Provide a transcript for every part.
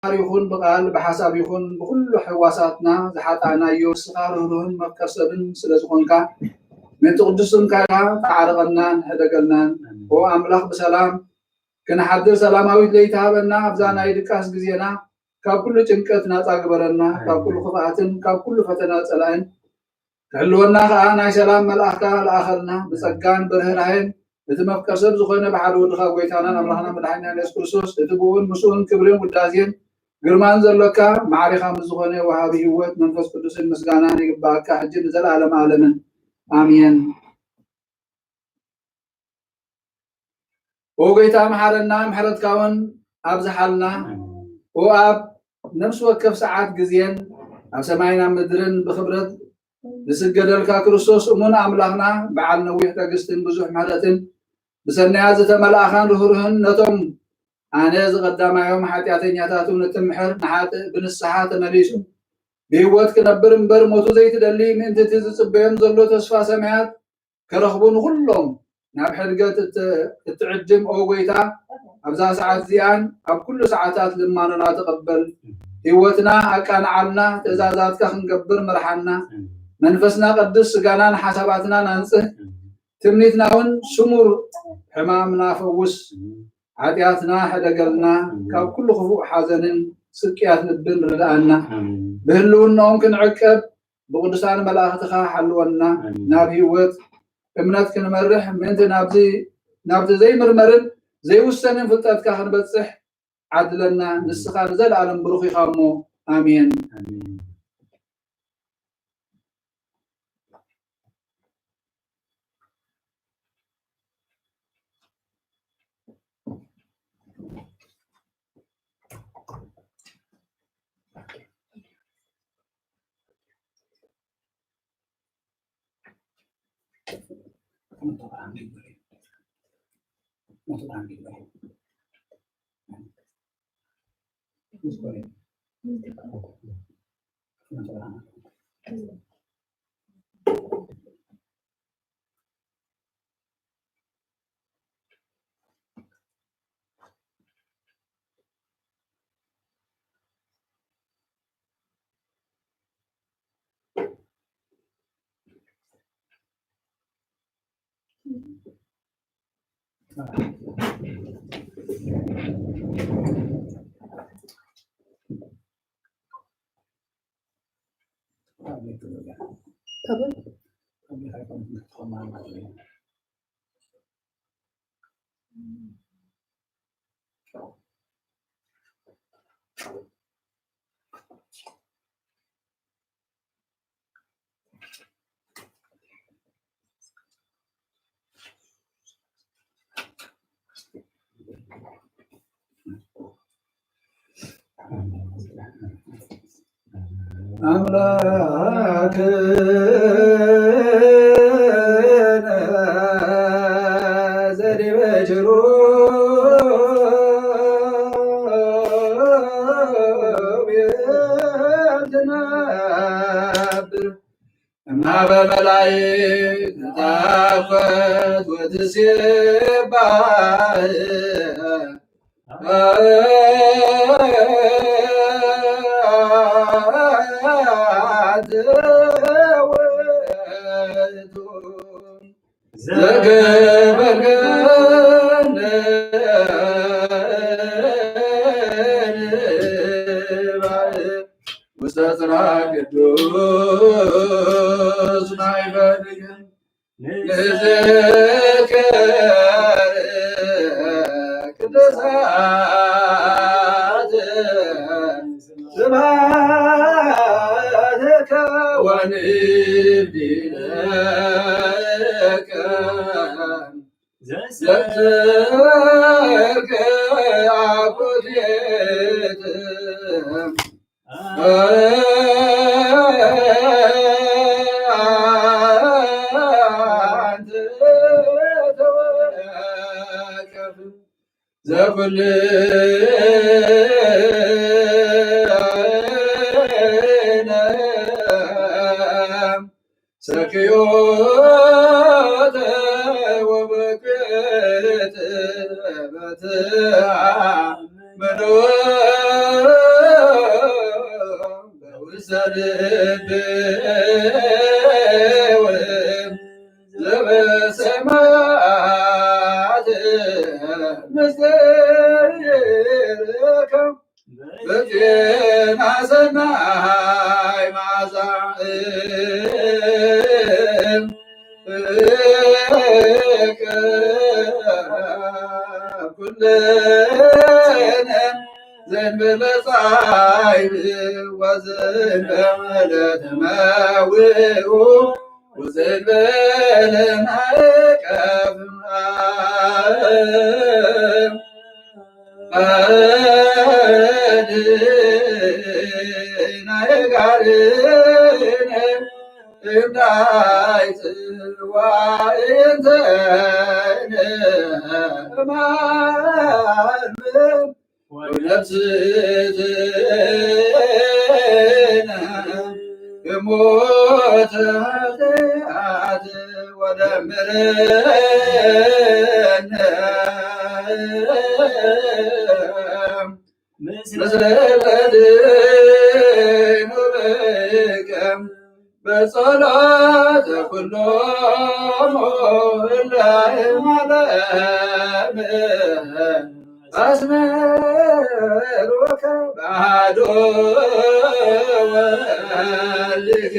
ይኹን ብቃል ብሓሳብ ይኹን ብኹሉ ሕዋሳትና ዝሓጣእናዮ ንስኻ ርህሩህን መፍቀር ሰብን ስለ ዝኾንካ ምእንቲ ቅዱስ ስምካ ኢኻ ተዓረቐናን ሕደገልናን። ኦ ኣምላኽ ብሰላም ክንሓድር ሰላማዊት ለይቲ ሃበና። ኣብዛ ናይ ድቃስ ግዜና ካብ ኩሉ ጭንቀት ናጻ ግበረና፣ ካብ ኩሉ ክፍኣትን ካብ ኩሉ ፈተና ጸላእን ክሕልወና ከኣ ናይ ሰላም መልኣኽካ ለኣኸልና። ብጸጋን ብርህራሄን እቲ መፍቀር ሰብ ዝኾነ ብሓደ ወድኻ ጎይታናን ኣምላኽና መድሓኒና የሱስ ክርስቶስ እቲ ብኡን ምስኡን ክብርን ውዳሴን ግርማን ዘሎካ ማዕሪኻ ምስ ዝኾነ ወሃቢ ህይወት መንፈስ ቅዱስን ምስጋናን ይግባኣካ ሕጂ ንዘለኣለም ዓለምን ኣሜን። ኦ ጎይታ መሓረና፣ ምሕረትካ እውን ኣብዝሓልና። ኦ ኣብ ነፍሲ ወከፍ ሰዓት ግዜን ኣብ ሰማይን ኣብ ምድርን ብኽብረት ዝስገደልካ ክርስቶስ እሙን ኣምላኽና፣ በዓል ነዊሕ ትዕግስትን ብዙሕ ምሕረትን ብሰናያት ዝተመልኣኻን ርህሩህን ነቶም ኣነ ዝቐዳማዮም ሓጢኣተኛታቱ ንትምሕር ንሓጥእ ብንስሓ ተመሊሱ ብህይወት ክነብር እምበር ሞቱ ዘይትደሊ ምእንቲ እቲ ዝጽበዮም ዘሎ ተስፋ ሰማያት ክረኽቡ ንኹሎም ናብ ሕድገት እት- እትዕድም ኦ ጎይታ ኣብዛ ሰዓት እዚኣን ኣብ ኩሉ ሰዓታት ልማኖና ተቐበል። ህይወትና ኣቃንዓልና፣ ትእዛዛትካ ክንገብር ምርሓና። መንፈስና ቀድስ፣ ስጋናን ሓሳባትናን ኣንጽህ። ትምኒትና እውን ስሙር፣ ሕማምና ፈውስ። ሓጢኣትና ሕደገልና፣ ካብ ኩሉ ክፉእ ሓዘንን ስቅያት ልብን ርድኣና። ብህልውናኦም ክንዕቀብ ብቅዱሳን መላእኽትኻ ሓልወና። ናብ ህይወት እምነት ክንመርሕ ምእንቲ ናብዚ ናብቲ ዘይምርመርን ዘይውሰንን ፍልጠትካ ክንበጽሕ ዓድለና። ንስኻ ንዘለኣለም ብሩኽ ኢኻ እሞ ኣሜን። ኣምላክነ ዘዲበ ኪሩቤል ትነብር እምሃበ መላእክት ትትሐፈት ወትሴባህ። ዘገበርከነ ውስተ ጽርሐ ቅዱስ ማይበልከ ንዝክር ቅዱሳት ስብሐትከ ወንብድለከ ዘሰርክ አኮቴት ሰክዮተ ወበክት በትአምኖ ዘልብው ዘበሰማያት ምስጢርከ በዜና ሰናይ መዓዛ ኩልነ ዘንበለ ጻይብ ወዘንበለ ተመውኡ ወዘንበለ ማዕቀብ ናይ ጋርነ እምዳይ ጽዋዕንተነ እማን ወነፍስነ እሞተ ኃጢአት ወደምረነ ምስለ ለድኑ ብከም በጸሎተ ኩሎም እለ እማለም አስመሩከ ባዶ ወልድከ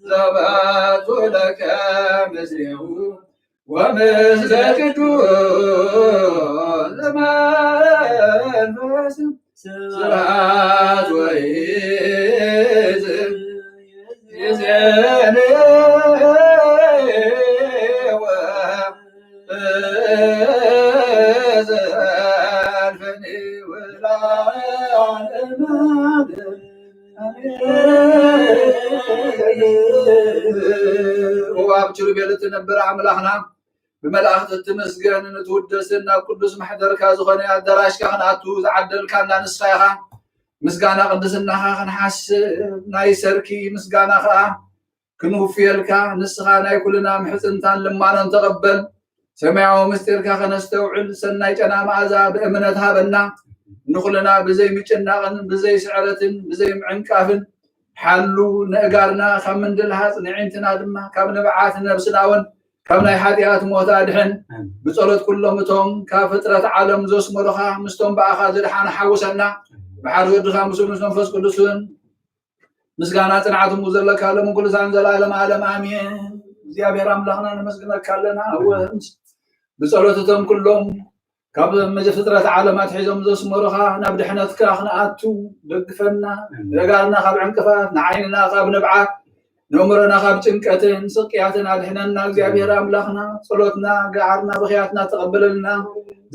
ዘባቱ ለከ ምስሌሁ ወምስለ ቅዱስ መንፈስ ስብሐት ወይዝ ይዜንዎ ዘልፈኒ ወለዓለመ ዓለም። አሜን። ወአብ ኪሩቤል እትነብር ኣምላኽና ብመላእኽቲ እትምስገንን እትውደስን ናብ ቅዱስ ማሕደርካ ዝኾነ ኣዳራሽካ ክንኣቱ ዝዓደልካና ንስኻ ኢኻ። ምስጋና ቅድስናኻ ክንሓስብ ናይ ሰርኪ ምስጋና ኸዓ ክንውፍየልካ፣ ንስኻ ናይ ኩልና ምሕጽንታን ልማኖን ተቐበል። ሰማያዊ ምስጢርካ ከነስተውዕል ሰናይ ጨና መኣዛ ብእምነት ሃበና። ንኹልና ብዘይ ምጭናቕን ብዘይ ስዕረትን ብዘይ ምዕንቃፍን ሓሉ። ነእጋርና ካብ ምንድልሃጽ፣ ነዒንትና ድማ ካብ ንብዓት፣ ነብስና እውን ካብ ናይ ሓጢኣት ሞት ኣድሕን። ኣሜን። ብጸሎት ኩሎም እቶም ካብ ፍጥረት ዓለም ዘስመሩኻ ምስቶም ብኣኻ ዝድሓኑ ሓውሰና። ብሓደ ወድኻ ምስኡ ምስ መንፈስ ቅዱስን ምስጋና ጽንዓት እሙ ዘለካ ሎም ኩሉ ሳን ዘላለም ዓለም ኣሜን። እግዚኣብሔር ኣምላኽና ነመስግነካ ኣለና። ኣወ፣ ብጸሎት እቶም ኩሎም ካብ መጀ ፍጥረት ዓለም ኣትሒዞም ዘስመሩኻ ናብ ድሕነትካ ክንኣቱ ደግፈና። ኣሜን። ነእጋርና ካብ ዕንቅፋት፣ ንዓይንና ካብ ንብዓት፣ ነእምሮና ካብ ጭንቀትን ስቅያትን ኣድሕነና። እግዚኣብሔር ኣምላኽና ጸሎትና፣ ገዓርና፣ ብኽያትና ተቐበለልና።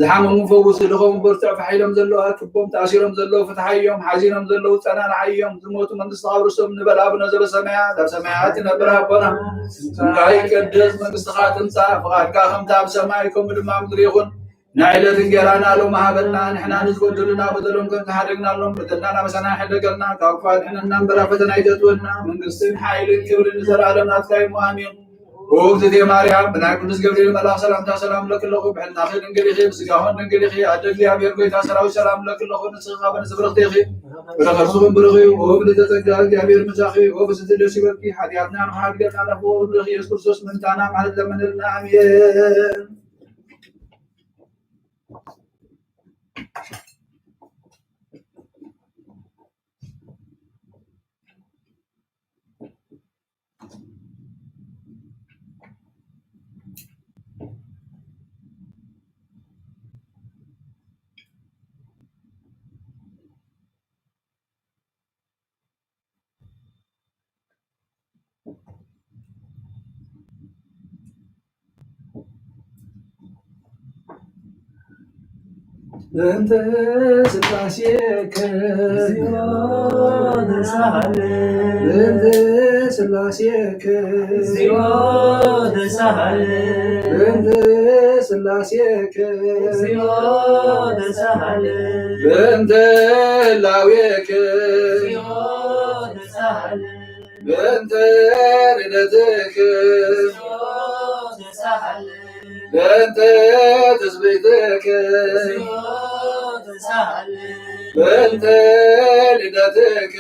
ዝሓመሙ ፈውስ፣ ዝደኸሙ በርትዕ፣ ፋሕ ኢሎም ዘለዉ ኣክቦም፣ ተኣሲሮም ዘለዉ ፍትሓዮም፣ ሓዚኖም ዘለዉ ጸናንዓዮም፣ ዝሞቱ መንግስትኻ ኣውርሶም ንበል። ኣቡነ ዘበሰማያት፣ ኣብ ሰማያት ትነብር ኣቦና፣ ስምካ ይቀደስ፣ መንግስትኻ ትምጻእ፣ ፍቓድካ ከምቲ ኣብ ሰማይ ከምኡ ድማ ኣብ ምድሪ ይኹን። ናይ ዕለት እንጌራና ሎሚ ሃበና፣ ንሕና ንዝበደሉና በደሎም ከም ዝሓደግናሎም በደልና ኣበሳና ኣይሕደገልና፣ ካብ ክፉእ ኣድሕነና እምበር ኣብ ፈተና ኣይተእትወና፣ መንግስትን ሓይልን ክብርን ንዘለኣለም ናትካ እዩ፣ ኣሜን። ኦ እግዝእትየ ማርያም፣ ብናይ ቅዱስ ገብርኤል መልኣኽ ሰላምታ ሰላም እብለኪ ኣለኹ፣ ብሕልናኺ ድንግል ኢኺ፣ ብስጋኹን ድንግል ኢኺ፣ ኣደ እግዚኣብሔር ጎይታ ሰራዊት ሰላም እብለኪ ኣለኹ፣ ንስኺ ካብ ኣንስቲ ብርኽቲ ኢኺ፣ ፍረ ከርስኺ እውን ብሩኽ እዩ። ኦ ምልዕተ ጸጋ፣ እግዚኣብሔር ምሳኺ፣ ኦ ፍስሕቲ ደስ ይበልኪ፣ ሓጢኣትና ንኽሓድገልና ናፍቆ ወልድኺ ኢየሱስ ክርስቶስ ምእንታና ማልድ ለምንልና፣ ኣሜን። በእንተ ስላሴከ እግዚኦ ተሳሃለ። በእንተ ስላሴከ እግዚኦ ተሳሃለ። በእንተ ስላሴከ እግዚኦ ተሳሃለ። በእንተ ህላዌከ እግዚኦ ተሳሃለ። በእንተ ርደትከ በእንተ ትስብእትከ በእንተ ልደትክ፣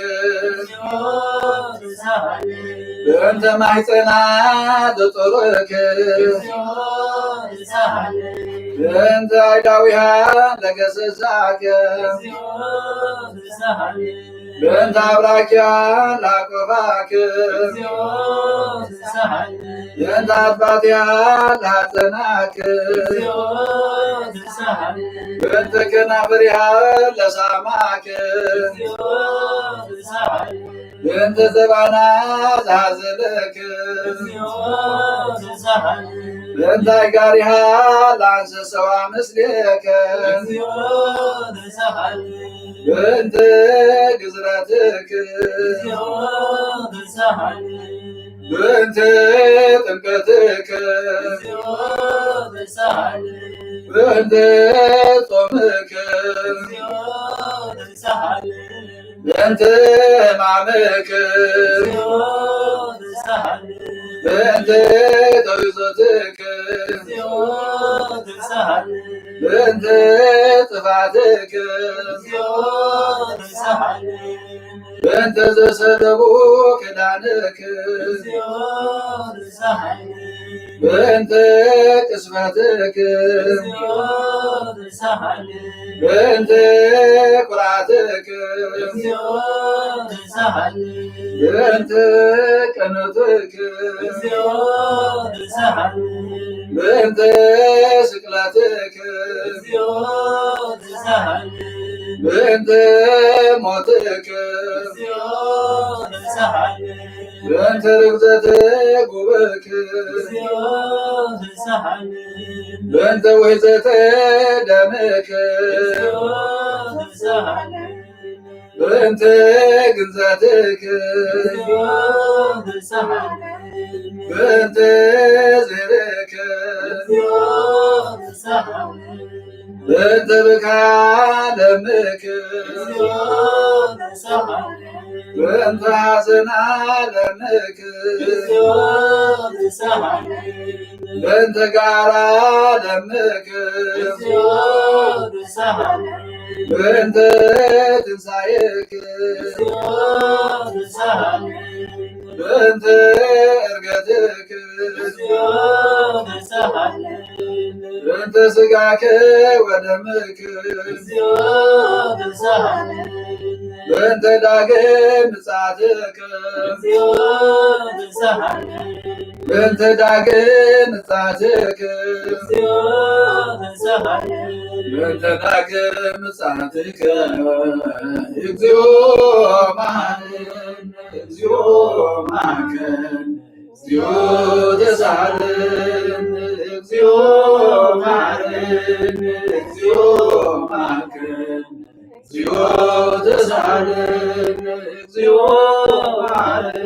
በእንተ ማሕፀና ዘጠረክ፣ በእንተ ኣይዳዊሃ ለገሰሳክ፣ በእንተ ኣብራኪያ ላቆፋክ፣ በእንተ ኣጥባትያ ላጸናክ፣ በእንተ ከናፍርያ ለሳማክ፣ በእንተ ዘባና ዝሃዘለክ፣ በእንተ ኣይጋሪሃ ለኣንሰሰዋ ምስሌከ፣ በእንተ ግዝረትክ፣ በእንተ ጥምቀትክ፣ በእንተ ጾምክ፣ በእንተ ሕማምክ፣ በእንተ ተውዞትክ፣ በእንተ ጥፋትክ፣ በእንተ ዘሰለቡ ክዳንክ፣ በእንተ ቅስፈትክ፣ በእንተ ኩርዓትክ፣ በእንተ ቅንኦትክ፣ በእንተ ስቅለትክ፣ በእንተ ሞትክ፣ በእንተ ርግዘተ ጉብእክ፣ በእንተ ውሕዘተ ደምክ፣ በእንተ ግንዘትክ፣ በእንተ ዝህርክ፣ በእንተ ብካ ለምክ፣ በእንተ ሐዘና ለምክ፣ በእንተ ጋራ ለምክ፣ በእንተ ትንሳኤክ፣ በእንተ እርገትክ፣ በእንተ ስጋከ ወደምክ፣ በእንተ ዳግም ምጽአትከ፣ በእንተ ዳግም ምጽአትከ፣ በእንተ ዳግም ምጽአትከ፣ እግዚኦ መሐረነ፣ እግዚኦ መሐረነ፣ እግዚኦ ተሳሃለነ፣ እግዚኦ መሐረነ፣ እግዚኦ መሐረነ፣ እግዚኦ ተሳሃለነ፣ እግዚኦ መሐረነ፣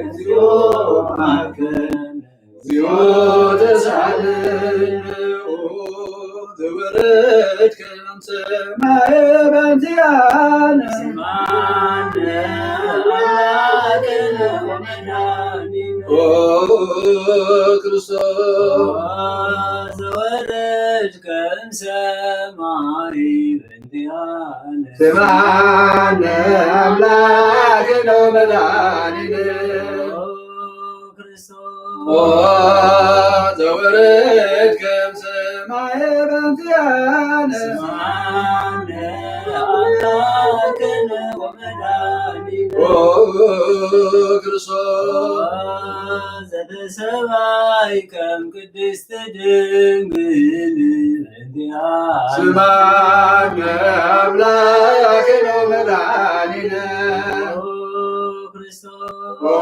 እግዚኦ መሐረነ፣ እግዚኦ ተሳሃለነ። ኦ ዘወረድከ እምሰማየ በእንቲአነ፣ ስምዓነ አምላክነ ወመድኃኒነ። ኦ ክርስቶስ ዘወረድከ እምሰማይ በእንቲአነ፣ ስምዓነ አምላክነ ወመድኃኒነ። ኦ ክርስቶስ ኦ ዘወረድከ እምሰማየ በእንቲአነ፣ ስምዓነ አምላክነ ወመድኃኒነ። ኦ ክርስቶስ ዘተሰባይ ከም ቅድስት ድንግል በእንቲአነ፣ ስምዓነ አምላክነ ወመድኃኒነ። ኦ ክርስቶስ ኦ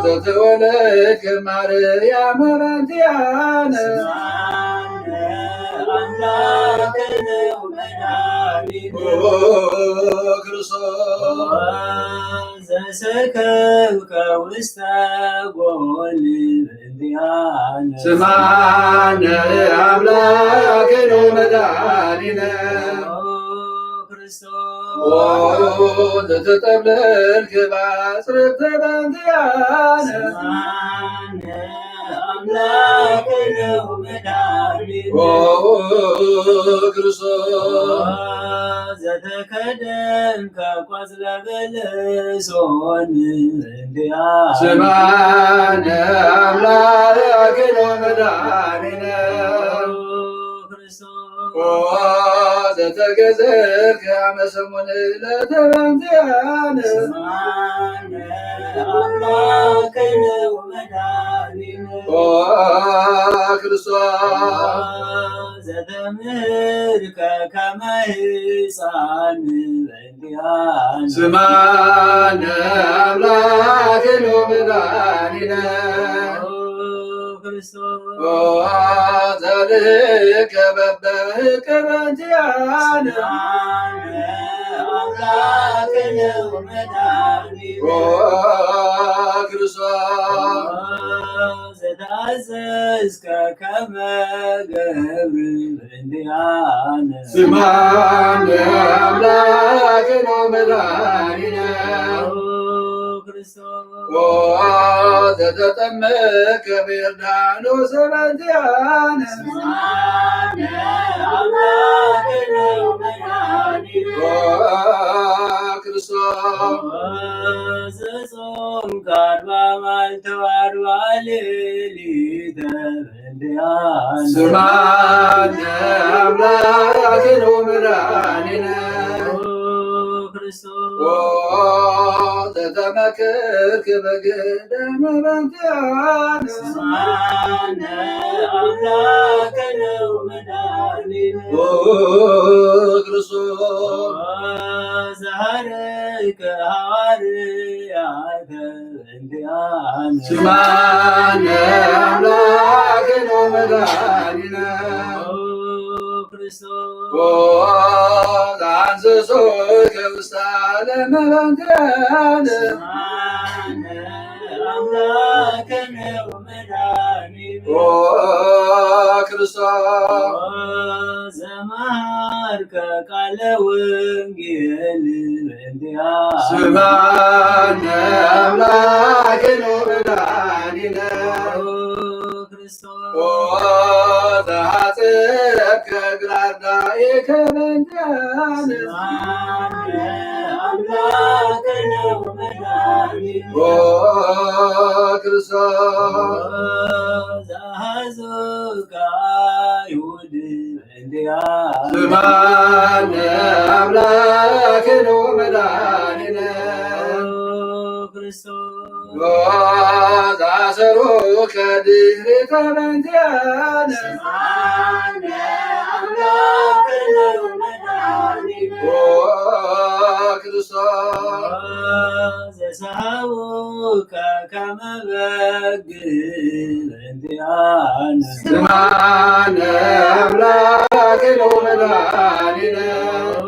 ዘተወለድከ ማርያም በእንቲአነ፣ ስምዓነ አምላክነ ወመድኃኒነ። ኦ ክርስቶስ ዘሰከብከ ውስተ ጎል በእንቲአነ፣ ስምዓነ አምላክነ ወመድኃኒነ። ኦ ክርስቶስ ኦ ዘተጠብለልከ ባጽርተ በእንቲአነ፣ ስምዓነ ኣምላክ ነው መድኃኒነ። ኦ ክርስቶስ ዘተከደንከ ቆጽለ በለሶን እንዲያ ስማነ ኣምላክ ነው መድኃኒነ። ኦ ክርስቶስ ኦ ዘተገዘርከ አመ ሰሙን ለተበንቲያነ ስማነ አምላክ ነው መድኃኒነ። ኦ ክርስቶስ ዘተምህርከ ከመ ሕፃን በእንቲአነ ስማነ አምላክ ነው መድኃኒነ። ኦ ክርስቶስ ኦ ዘልከ በበህከ በእንቲአነ ስማነ አምላክ ነው መድኃኒነ። ኦ ክርስቶስ ዘተአዘዝከ ከመ ገብር በእንቲአነ ስማነ አምላክ ነው መድኃኒነ። ኦ ክርስቶስ ኦ ዘተጠመከ በዮርዳኖስ በእንቲአነ ስማነ አምላክ ነው መድኃኒነ። ኦ ክርስቶስ ኦ ዘጾምከ አርባ መዓልተ ወአርባ ሌሊተ በእንቲአነ ስማነ አምላክ ነው መድኃኒነ። ኦ ክርስቶስ ኦ ዘተመክርክ በገዳመ በእንቲአነ ስማነ አምላክ ነው መድኃኒነ። ኦ ክርስቶስ ዘሐረይከ ሐዋርያተ በእንቲአነ ስማነ አምላክ ነው መድኃኒነ። ኦ ክርስቶስ ኦ ዘአንስሶከ ውስተ ዓለም በእንቲአነ ስማነ አምላክ ነው መድኃኒነ። ኦ ክርስቶስ ኦ ዘመሃርከ ቃለ ወንጌል በእንቲአነ ስማነ አምላክ ነው መድኃኒነ። ኦ ክርስቶስ ኦ ዘሐጽብከ እግረ አርዳኢከ በእንቲአነ ስማነ አምላክ ነው መድኃኒነ። ኦ ክርስቶስ ኦ ዘሐዙከ አይሁድ በእንቲአነ ስማነ አምላክ ነው መድኃኒነ። ኦ ክርስቶስ ኦ ዘአሰሩከ ድህሪከ በእንቲአነ ስማነ አምላክ ነው መድኃኒነ። ኦ ክርስቶስ ዘሰሐቡከ ከመ በግ በእንቲአነ ስማነ አምላክ ነው መድኃኒነ። ኦ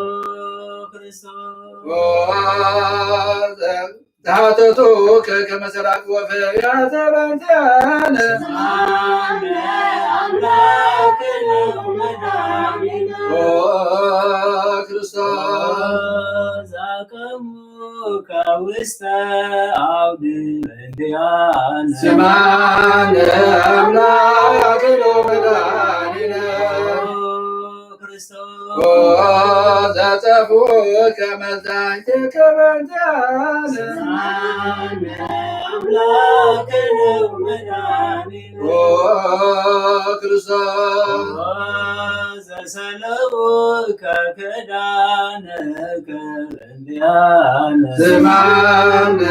ክርስቶስ ኦ ዘ- ዘሐተቱከ ከመ ሰራቅ ወፈያተ በእንቲአነ ስማነ አምላክ ነው መድኃኒነ። ኦ ክርስቶስ ዘአቀሙከ ውስተ አውድ በእንቲአነ ስማነ አምላክ ነው መድኃኒነ። ኦ ክርስቶስ ኦ ዘጸፍዑከ መዛሕቲከ በእንቲአነ ስማነ አምላክ ነው መድኃኒነ። ኦ ክርስቶስ ኦ ዘሰለቡከ ክዳነከ በእንቲአነ ስማነ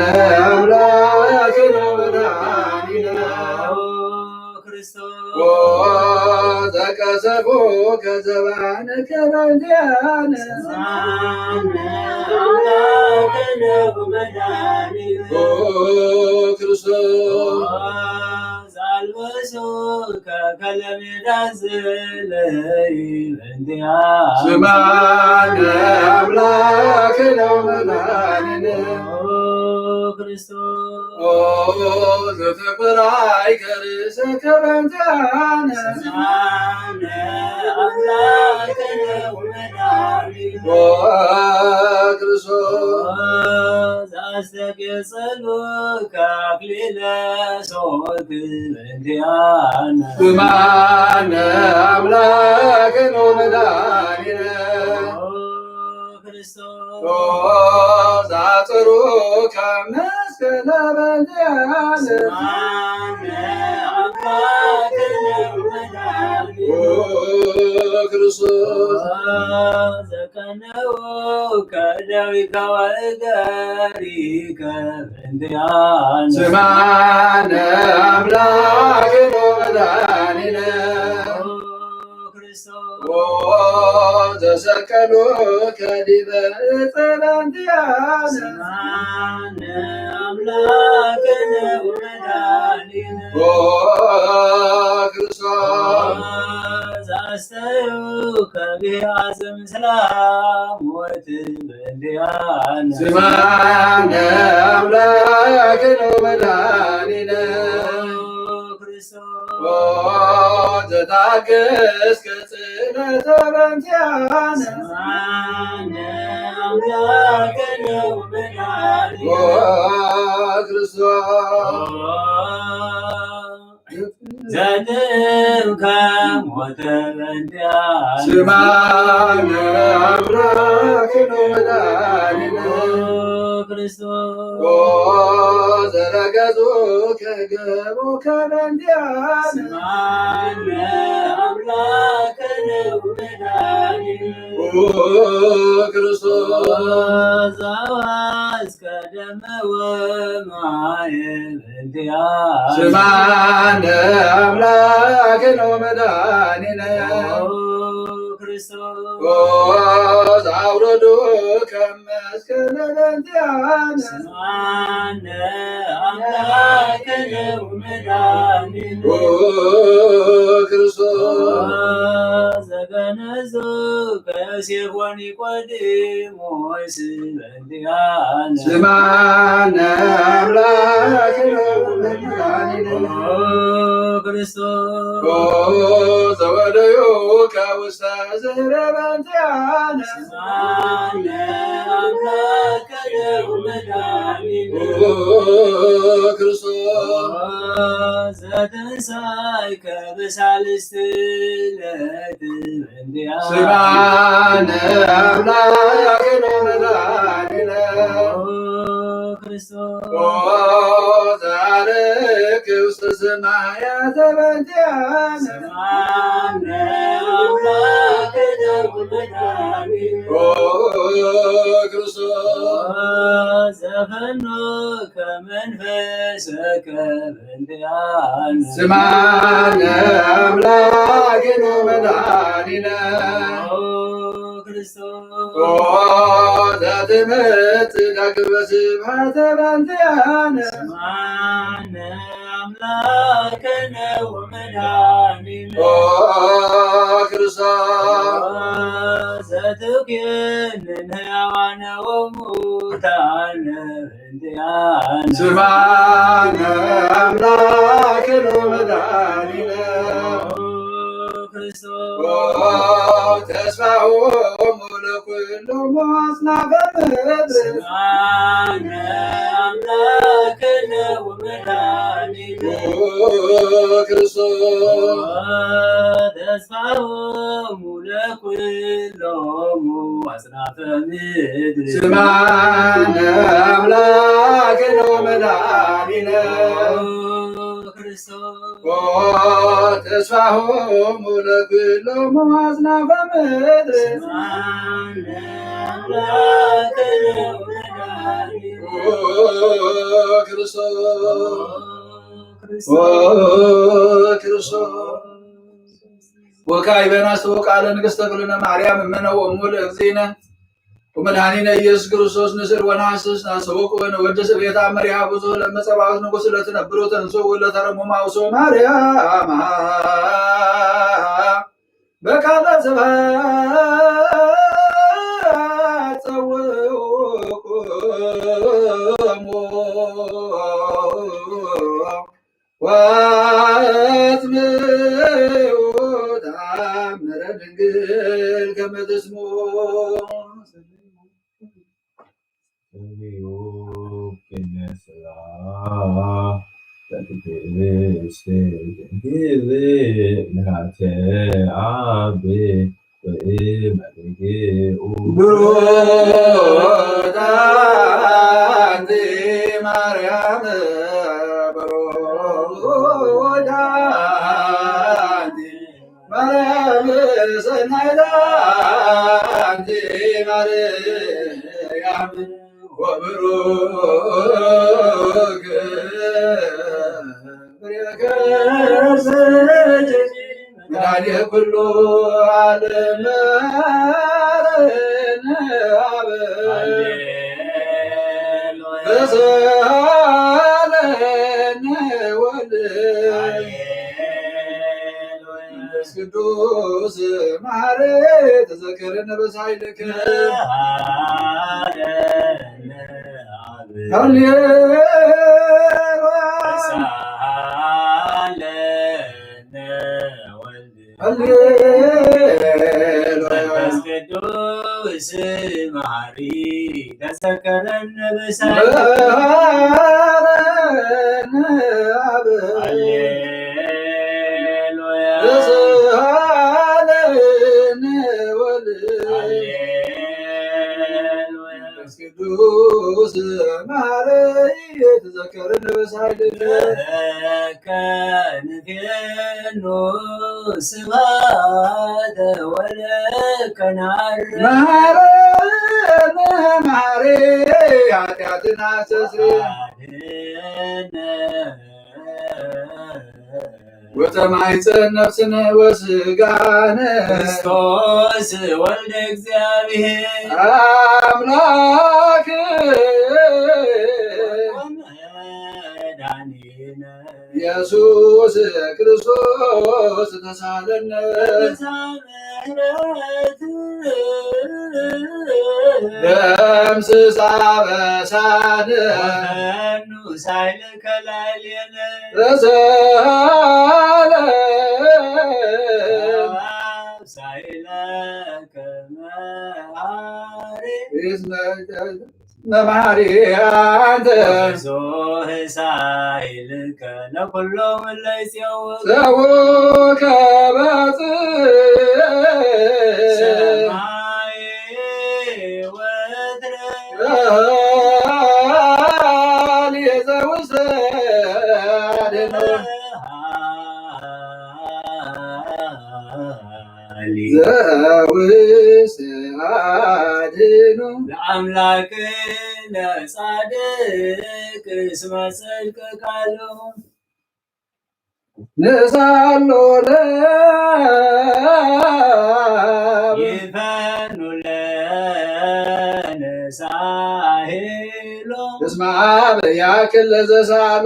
አምላክ ነው መድኃኒነ። ኦ ክርስቶስ ኦ ዘቀሰፉከ ዘባንከ በእንቲአነ ስማነ አምላክ ነው መድኃኒነ። ኦ ክርስቶስ ኦ ዘአልበሱከ ከለሜዳ ዘለይ በእንቲአነ ስማነ አምላክ ነው መድኃኒነ። ኦ ክርስቶስ። ኦ ዘተቆራይ ከርእሰከ በእንቲአነ። ስምዓነ ኣምላክነ ወመድኃኒነ። ኦ ክርስቶስ። ዘአስተብጽእ ጸሎትከ አክሊለ ሶክ በእንቲአነ። ስምዓነ ኣምላክነ ወመድኃኒነ። ኦ ክርስቶስ። ኦ ዛጽሩከ መስቀለ በእንቲአነ። ስምዓነ አምላክነ ወመድኃኒነ። ኦ ክርስቶስ። ዘቀነውከ እደዊከ ወእገሪከ በእንቲአነ። ስምዓነ አምላክነ ወመድኃኒነ። ኦ ክርስቶስ። ኦ ዘሰቀሉከ ዲበ ዕፀ በእንቲአነ። ስምዓነ አምላክነ ወመድኃኒነ። ኦ ክርስቶስ። ዘአስተብጽኡከ ብሂአዘ ምስለ ሞት በእንቲአነ። ስምዓነ አምላክነ ወመድኃኒነ። ኦ ክርስቶስ። ኦ ዘታገስከ ጽልእተ በእንቲአነ። ስምዓነ አምላክነ ወመድኃኒነ። ኦ ክርስቶስ። ዘጥእምከ ሞተ በእንቲአነ። ስምዓነ አምላክነ ወመድኃኒነ። ኦ ክርስቶስ። ኦ ዘረገጹከ ገቦከ በእንቲአነ። ስምዓነ አምላክነ ወመድኃኒነ። ኦ ክርስቶስ። ዘአፍሰስከ ደመ ወማየ በእንቲአነ። ስምዓነ አምላክነ ወመድኃኒነ። ኦ ክርስቶስ። ኦ ዘአውረዱከ መስቀለ በእንቲአነ። ስምዓነ አምላክነ ወመድኃኒነ። ኦ ክርስቶስ። ዘገነዙከ ዮሴፍ ወኒቆዲሞስ በእንቲአነ። ስምዓነ አምላክነ ወመድኃኒነ። ኦ ክርስቶስ። ኦ ዘወደዩከ ውስተ ዝህረ በእንቲአነ። ስምዓነ አምላክነ ወመድኃኒነ። ኦ ክርስቶስ። ዘተንሳይከ በሳልስት ዕለት በእንቲአነ። ስምዓነ አምላክነ ወመድኃኒነ። ኦ ክርስቶስ። ኦ ዘዐረግከ ውስተ ሰማያተ በእንቲአነ። ስምዓነ አምላክነ ወመድኃኒነ። ኦ ክርስቶስ። ዘፈኖከ መንፈሰከ በእንቲአነ። ስምዓነ አምላክነ ወመድኃኒነ። ኦ ክርስቶስ። ኦ ዘትመጽእ ዳግመ ስብሐተ በእንቲአነ። ስምዓነ አምላክነ ወመድኃኒነ። ኦ ክርስቶስ። ዘትኩንን ሕያዋነ ወሙታነ በእንቲአነ። ስምዓነ አምላክነ ወመድኃኒነ። ኦ ክርስቶስ። ኦ ተስፋሆሙ ለኩሎሙ አጽናፈ ምድር። ስምዓነ አምላክነ ወመድኃኒነ። ኦ ክርስቶስ። ተስፋሆሙ ለኩሎሙ አጽናፈ ምድር። ስምዓነ አምላክነ ወመድኃኒነ። ኦ ክርስቶስ። ኦ ተስፋሆሙ ለኩሎሙ አጽናፈ ምድር። ስምዓነ አምላክነ ወመድኃኒነ። ኦ ክርስቶስ። ኦ ክርስቶስ። ወካዕበነ አስተብቁ ቃለ ንግሥተ ኩልነ ማርያም እምነ ወእሙ ለእግዚእነ ወመድኃኒነ ኢየሱስ ክርስቶስ ንስእል ወነሐስስ። ናስተብቁ ወነወድስ ቤታ መሪሃ ብዙ ለመጸባዖት ንጉሥ ለትነብሩ ተንሱ ለተረሙ ማውሶ ማርያም በቃለ ስብሐት ጸውዑ። ቅኔው ቅኔ ስብሐት ለቅድስት ድንግል ምልዓተ አብ ወእመ ርግኡ። ብሩክት አንቲ ማርያም፣ ብሩክት አንቲ ማርያም፣ ሰናይት አንቲ ማርያም፣ ወብሩክ ፍሬ ከርሥኪ መድኃኔ ኩሉ ዓለም። መሐረነ አብ ተሳሃለነ ወልድ መንፈስ ቅዱስ መሐረነ ተዘከረነ በሳይልከ። ሃሌሉያ። ሃሌሉያ። መንፈስ ቅዱስ መሐሪ ተዘከረነ በሳይልከ። መሐረነ አብ ሃሌሉያ። ተሳሃለነ ወልድ ሃሌሉያ። መንፈስ ቅዱስ መሐረነ ተዘከረነ በሳይልከ። ከንፌኑ ስብሐተ ወለከ ነዐርግ። መሐረነ መሐሪ ኃጢአትና አስተስሪ። አድነነ ወተማይፀን ነፍስነ ወስጋነ። ክርስቶስ ወልደ እግዚአብሔር አምላክ መድኃኒነ ኢየሱስ ክርስቶስ ተሳለነ። ደምስስ አበሳነ። ወፈኑ ሳይልከ ላዕሌነ። ተሳለ። ሳይለከ መሐሪ። መሐሪ አንተ። ብዙህ ሳይልከ ለኩሎም እለ ይጼው። ጸውከ በጽ ሰማይ ወትረ። ቃል የዘውሰ አድኖ። ዘውስተ አድኖ። ለአምላክ ለጻድቅ እስመ ጽድቅ ቃሉ። ንሳሎ ለአብ። ይፈኑ ለነሳሄሎ። እስመ አብ ያክል ለዘሳሎ።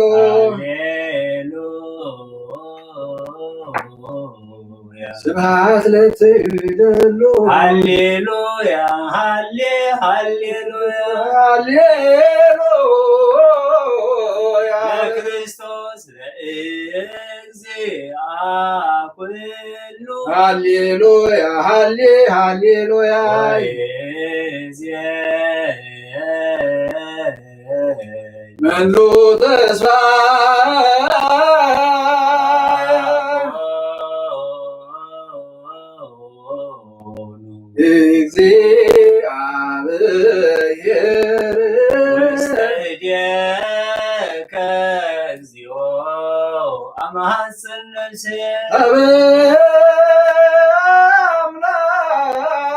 ሃሌሉያ። ስብሐት ለትደሎ። ሃሌሉያ፣ ሃሌ፣ ሃሌሉያ። ሃሌሉያ። ለክርስቶስ ለእግዚአ ኩሉ። ሃሌሉያ፣ ሃሌ፣ ሃሌሉያ። ወይዜ መኑ ተስፋ። እግዚአብሔር። ውስተ እዴከ እግዚኦ አማሐጽን ነፍሴ። አብ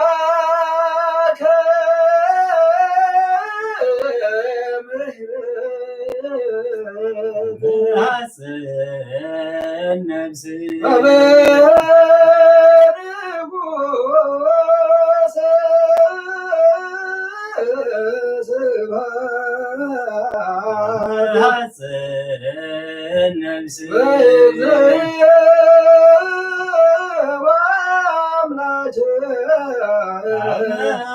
አምላከ ምሕረት። አማሐጽን ነፍሴ። አብ ንጉሰ ስብሐት። አማሐጽን ነፍሴ። በይዘየ አምላኬ።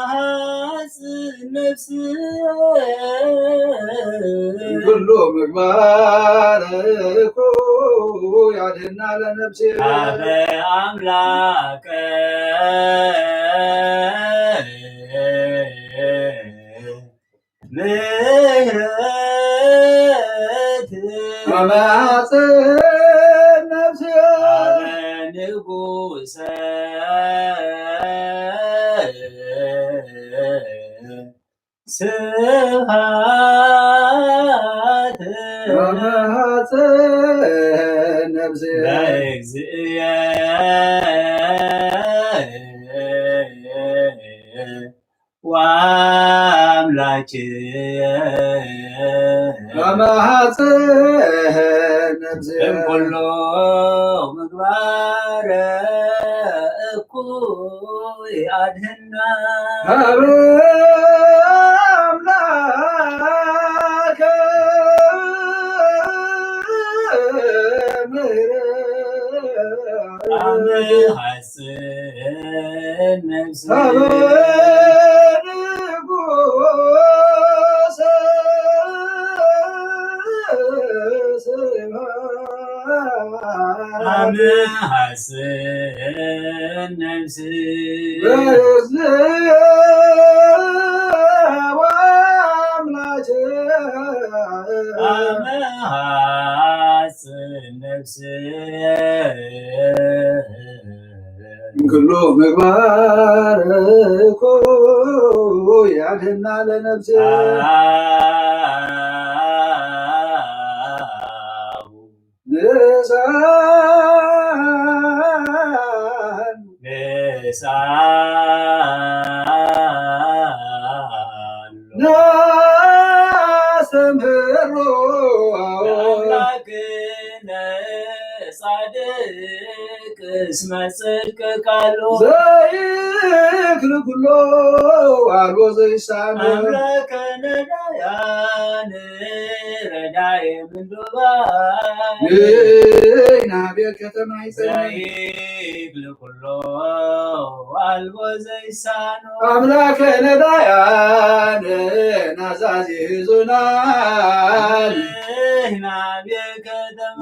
አማሐጽን ነፍሴ። ኩሉ ምግባር እኮ ያድና ለነፍሴ። አበ አምላከ ምሕረት ኣማጽን ነፍስየ ኣበ ንጉሰ ስብሐት ኣማጽን ነፍስየ ለእግዚእየ ወአምላክየ። ኣማጽን ነፍስየ እምኩሉ ምግባር እኩይ ኣድህና። ሀበ ኣምላከ ምሕረት ኣመ ሐስን ነፍሲ ሀበ ንጉሰ ስብሐት ኣመ ሐስን ነፍሲ በእዝንየ ወአምላክየ ኣመ ሐስን ነፍሲ እንክሉ ምግባር እኩይ ያድህና ለነፍሲ ንሳን ንሳን ናስተምህሮ ለአምላክነ ጻድቅ እስመ ጽድቅ ቃሉ ዘይክል ኩሎ አልቦ ዘይሳነ ኣምላከ ነዳያን ረዳየ ምንዱባን ናቤት ከተማ ይጸናይ ዘይክል ኩሎ አልቦ ዘይሳኖ ኣምላከ ነዳያን ናዛዚ ህዙናን ናቤት ከተማ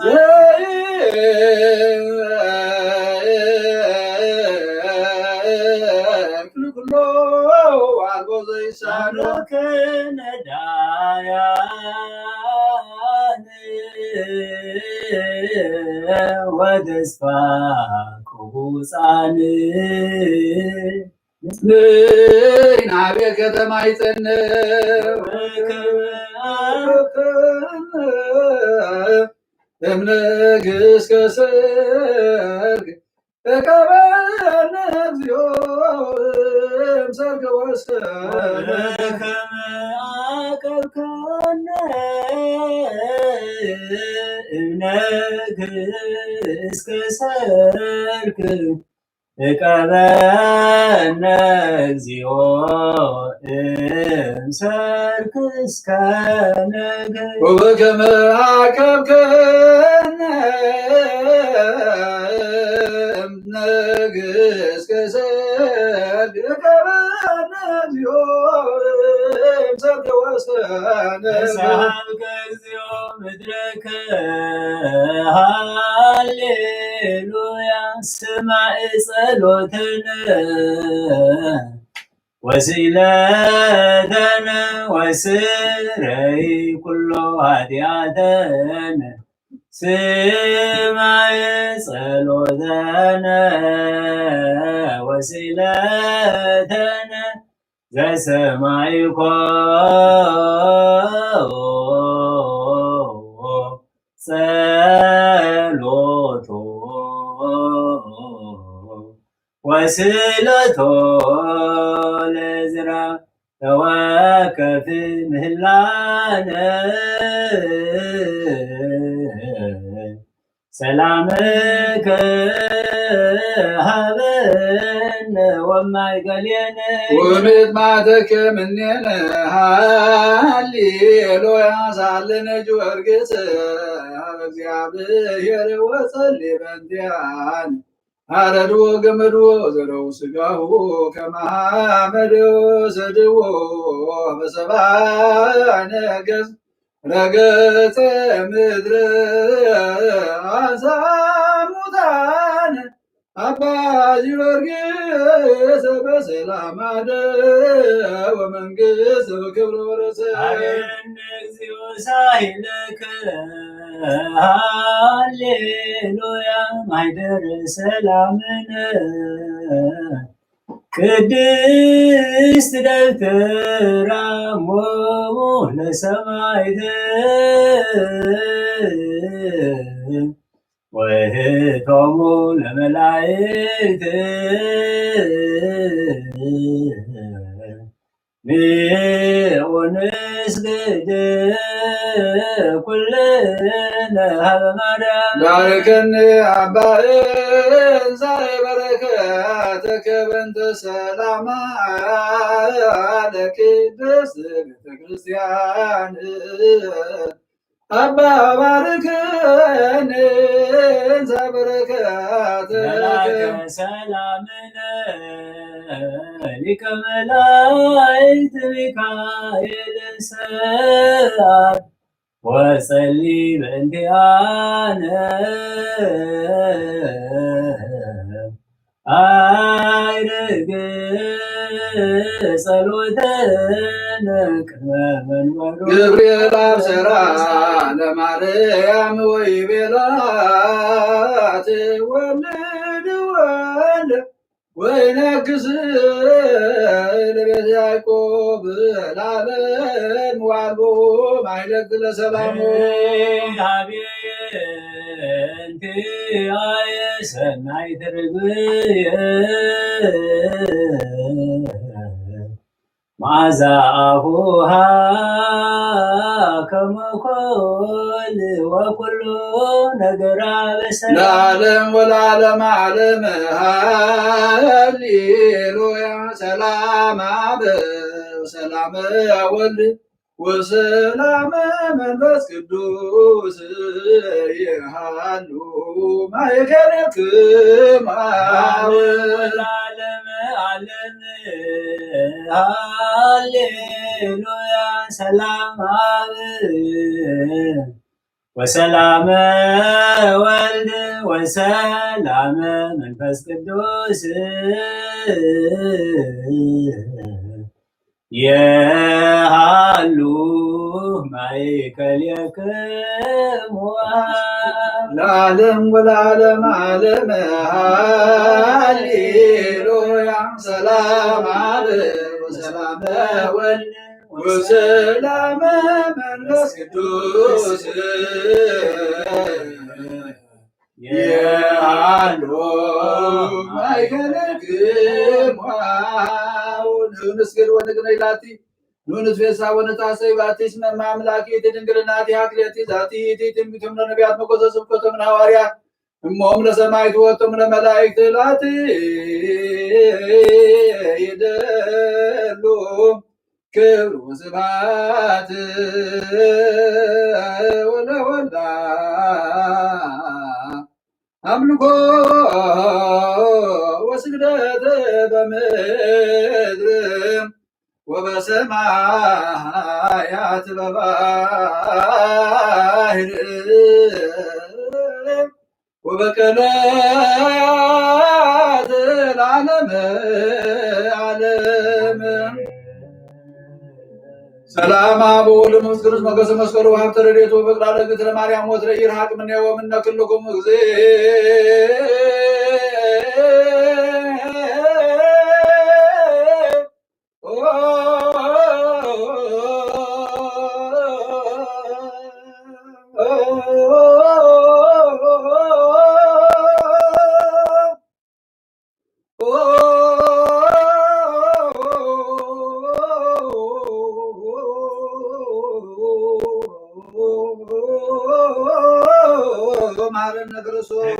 ዘይክል ኩሎ አልቦ ዘይሳኖ ከነዳያን ወተስፋ ክቡጻን ንጽንዕ ናቤት ከተማ ይጸንዕ እምነግስ ከሰርግ እቀበነ እግዚኦ እምሰርገ ወሰነ ከመ አቀብከነ እምነግስ ከሰርክ እቀበነ እግዚኦ እምሰርክ እስከ ነገ ወበከመ አቀብከነ እምነግስ ከሰርክ እቀበነ እግዚኦ እምሰርክ ወሰነ ሰሃብከ እግዚኦ ምድረከ ሃሌሉያ ስማዕ ጸሎተነ ወስእለተነ ወስረይ ኩሎ ኃጢአተነ ስማዕ ጸሎተነ ወስእለተነ ዘሰማይኮ ጸሎቶ ወስእለቶ ለዝራ ተወከፍ ምህላነ ሰላምከ ሃበነ ወማይ ገሌነ ወምጥማተከ ምኔነ ሃሌሉያ ሳልነ ጊዮርጊስ ሀበ እግዚአብሔር ወጸሊ በንቲያን አረድዎ ገመድዎ ዘረው ስጋሁ ከመሃመድ ሰድዎ በሰባ ነገስ ረገጸ ምድረ አንሳ ሙታን አባ ጊዮርጊስ በሰላም አደ ወመንግስት በክብር ወረሰ። አሜን። እግዚኦ ሳይለከ ሃሌሉያ ማይደር ሰላምን ቅድስት ደብተራ እሞሙ ለሰማዕት ወእህቶሙ ለመላእክት ንዑ ንስግድ ኩልነ ሀበ ማርያም። ባርከኒ አባ እንዘ በረከተከ በእንተ ሰላማ ለቅድስት ቤተ ክርስቲያን። አባ ባርከኒ እንዘ በረከተከ። መልአከ ሰላምነ ሊቀ መላእክት ሚካኤል ሰዓል ወጸሊ በእንቲአነ። አይርግ ጸሎተነ ቅድመ መንበሩ። ገብርኤል አብሰራ ለማርያም ወይቤላ ትወልድ ወልደ ወይነግስ ለቤት ያዕቆብ ለዓለም ወአልቦ ማይለቅ ለሰላሙ። ሀቤ እንቲአየ ሰናይ ትርግብየ መዓዛ አፉሃ ከመ ኮል ወኩሉ ነገራ በሰላም። ለዓለም ወለዓለመ ዓለም ሃሌሉያ። ሰላም አብ ወሰላም ወልድ ወሰላም መንፈስ ቅዱስ ይሃሉ ማእከልክሙ። ለዓለመ ዓለም ሃሌሉያ። ሰላም አብ ወሰላመ ወልድ ወሰላመ መንፈስ ቅዱስ የሃሉ ማእከልክሙ። ለዓለም ወለዓለም ዓለም ሃሌሉያ። ሰላም አብ ወሰላም ወልድ ወሰላም መንፈስ ቅዱስ የሃሉ ማእከልክሙ። ንስግድ ወንግነይ ላቲ ኑ ንትፌሳ ወንታሰይ ባቲ እስመ እመ አምላክ ይእቲ ድንግል እናቲሃ ክልኤቲ ዛቲ ይእቲ ትንቢቶም ለነቢያት መጎሰ ስብከቶም ለሐዋርያት እሞም ለሰማዕት ወቶም ለመላእክት ላቲ ይደሉ ክብር ወስብሐት ወለወልዳ አምልኮ ወስግደት በምድር ወበሰማያት በባህር ወበቀላት ለዓለመ ዓለም። ሰላም አብ ወወልድ ወመንፈስ ቅዱስ ሞገሰ መስቀሉ ወሀብተ ረድኤቱ ወፍቅራ ለእግዝእትነ ማርያም ወትረ ይርሃቅ እምኔሁ ወእምነ ኩልክሙ እግዚእ። ማረነ ክርስቶስ።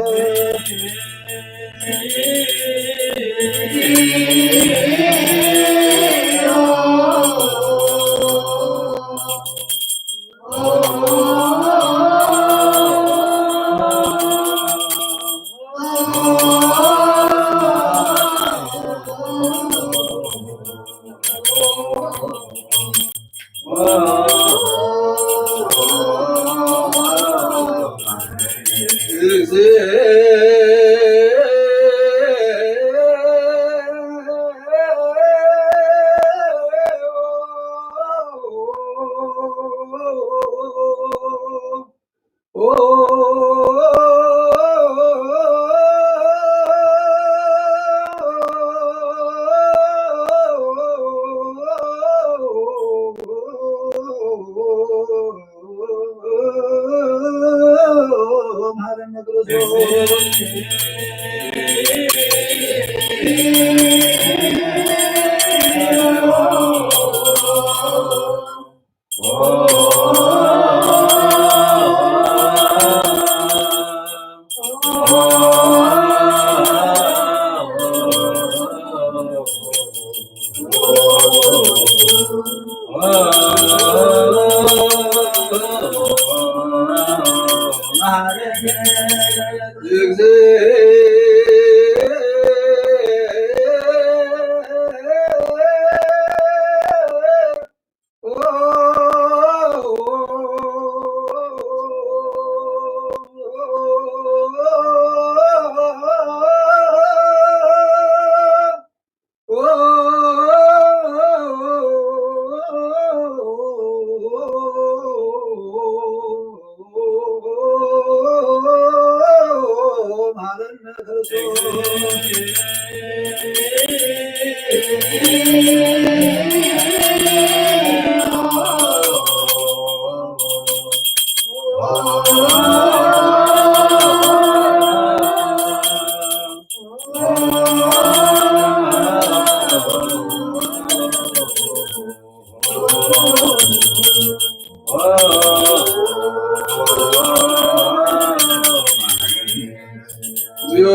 እግዚኦ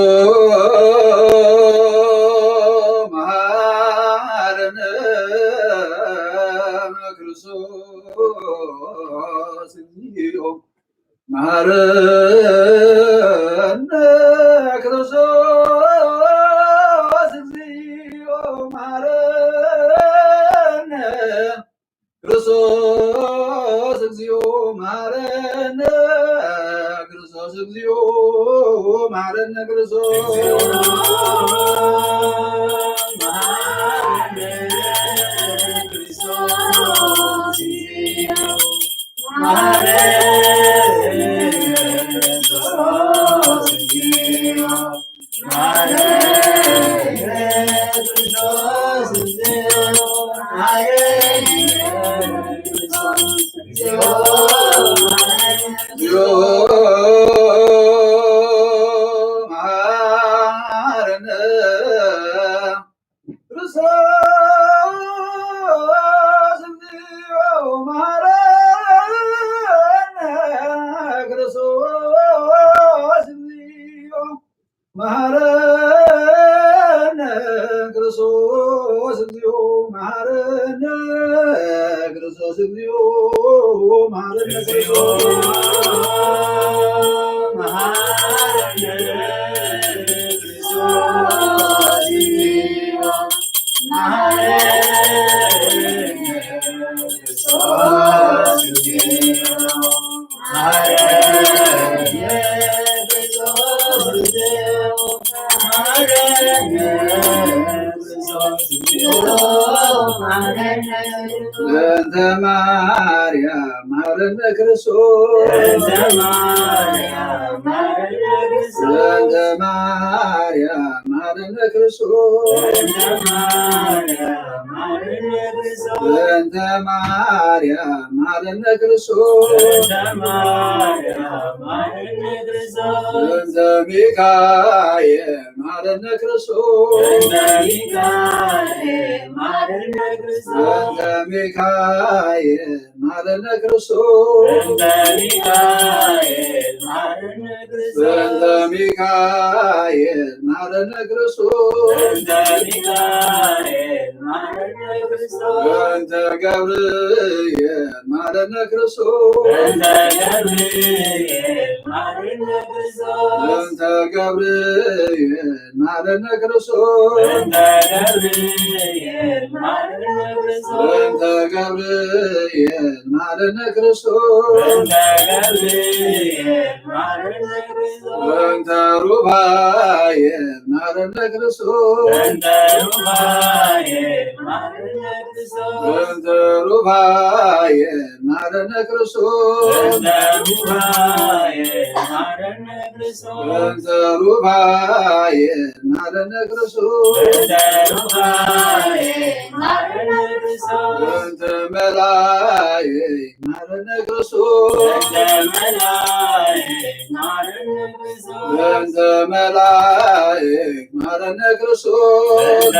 መሐረነ ክርስቶስ፣ እግዚኦ መሐረነ ክርስቶስ፣ እግዚኦ መሐረነ ክርስቶስ፣ እግዚኦ መሐረነ ክርስቶስ፣ እግዚኦ መሐረነ ክርስቶስ። መሐረነ ክርስቶስ፣ እግዚኦ መሐረነ ክርስቶስ፣ እግዚኦ መሐረነ ክርስቶስ። በእንተ ማርያም መሐረነ ክርስቶስ። በእንተ ማርያም መሐረነ ክርስቶስ። በእንተ ማርያም መሐረነ ክርስቶስ። በእንተ ማርያም መሐረነ ክርስቶስ። በእንተ ማርያም መሐረነ ክርስቶስ። በእንተ ማርያም መሐረነ ክርስቶስ። በእንተ ሚካኤል መሐረነ ክርስቶስ። በእንተ ሚካኤል መሐረነ ክርስቶስ። በእንተ ሚካኤል መሐረነ ክርስቶስ። በእንተ ሚካኤል መሐረነ ክርስቶስ። በእንተ ሚካኤል መሐረነ ክርስቶስ። በእንተ ሚካኤል መሐረነ ክርስቶስ። በእንተ ገብርኤል መሐረነ ክርስቶስ። በእንተ ገብርኤል መሐረነ ክርስቶስ። በእንተ ገብርኤል መሐረነ ክርስቶስ። በእንተ ገብርኤል መሐረነ ክርስቶስ። በእንተ ገብርኤል መሐረነ ክርስቶስ። በእንተ ገብርኤል መሐረነ ክርስቶስ። በእንተ ሩፋኤል መሐረነ ማረነ ክርስቶስ። በእንተ ሩፋኤ ማረነ ክርስቶስ። በእንተ ሩፋኤ ማረነ ክርስቶስ። በእንተ ሩፋኤ ማረነ ክርስቶስ። በእንተ ሩፋኤ ማረነ ክርስቶስ። በእንተ ሩፋኤ ማረነ ክርስቶስ። በእንተ መላእክት ማረነ ክርስቶስ። በእንተ መላእክት ማረነ ክርስቶስ። በእንተ መላእክት ማረነ ክርስቶስ። በእንተ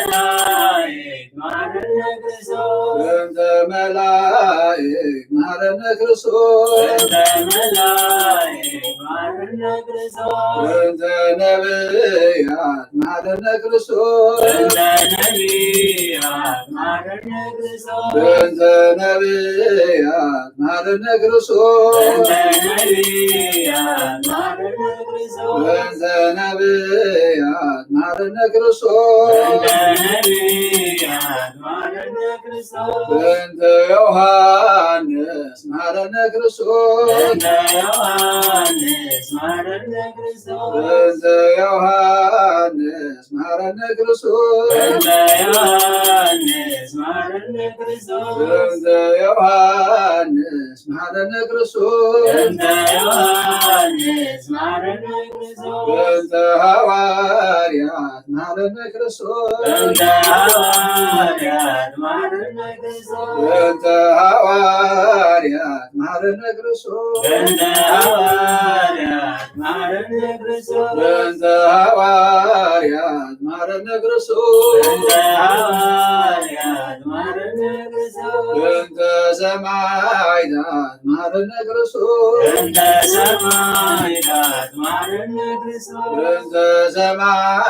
መላእክት ማረነ ክርስቶስ። በእንተ መላእክት ማረነ ክርስቶስ። በእንተ መላእክት ማረነ ክርስቶስ። በእንተ ነቢያት ማረነ ክርስቶስ። በእንተ ነቢያት ማረነ ክርስቶስ። በእንተ ነቢያት ማረነ ክርስቶስ። በእንተ ነቢያት ማረነ ክርስቶስ። በእንተ ነቢያት ማረነ ክርስቶስ። በእንተ ነቢያት ማረነ ክርስቶስ። በእንተ ዮሐንስ ማረነ ክርስቶስ። በእንተ ዮሐንስ ማረነ ክርስቶስ። በእንተ ዮሐንስ ማረነ ክርስቶስ። በእንተ ዮሐንስ ማረነ ክርስቶስ። በእንተ ዮሐንስ ማረነ ክርስቶስ። በእንተ ዮሐንስ ማረነ ክርስቶስ። በእንተ ሐዋርያት ማረነ ክርስቶስ። በእንተ ሐዋርያት ማረነ ክርስቶስ። በእንተ ሐዋርያት ማረነ ክርስቶስ። በእንተ ሐዋርያት ማረነ ክርስቶስ። በእንተ ሐዋርያት ማረነ ክርስቶስ። በእንተ ሐዋርያት ማረነ ክርስቶስ። በእንተ ሰማዕታት ማረነ ክርስቶስ። በእንተ ሰማዕታት ማረነ ክርስቶስ። በእንተ ሰማዕታት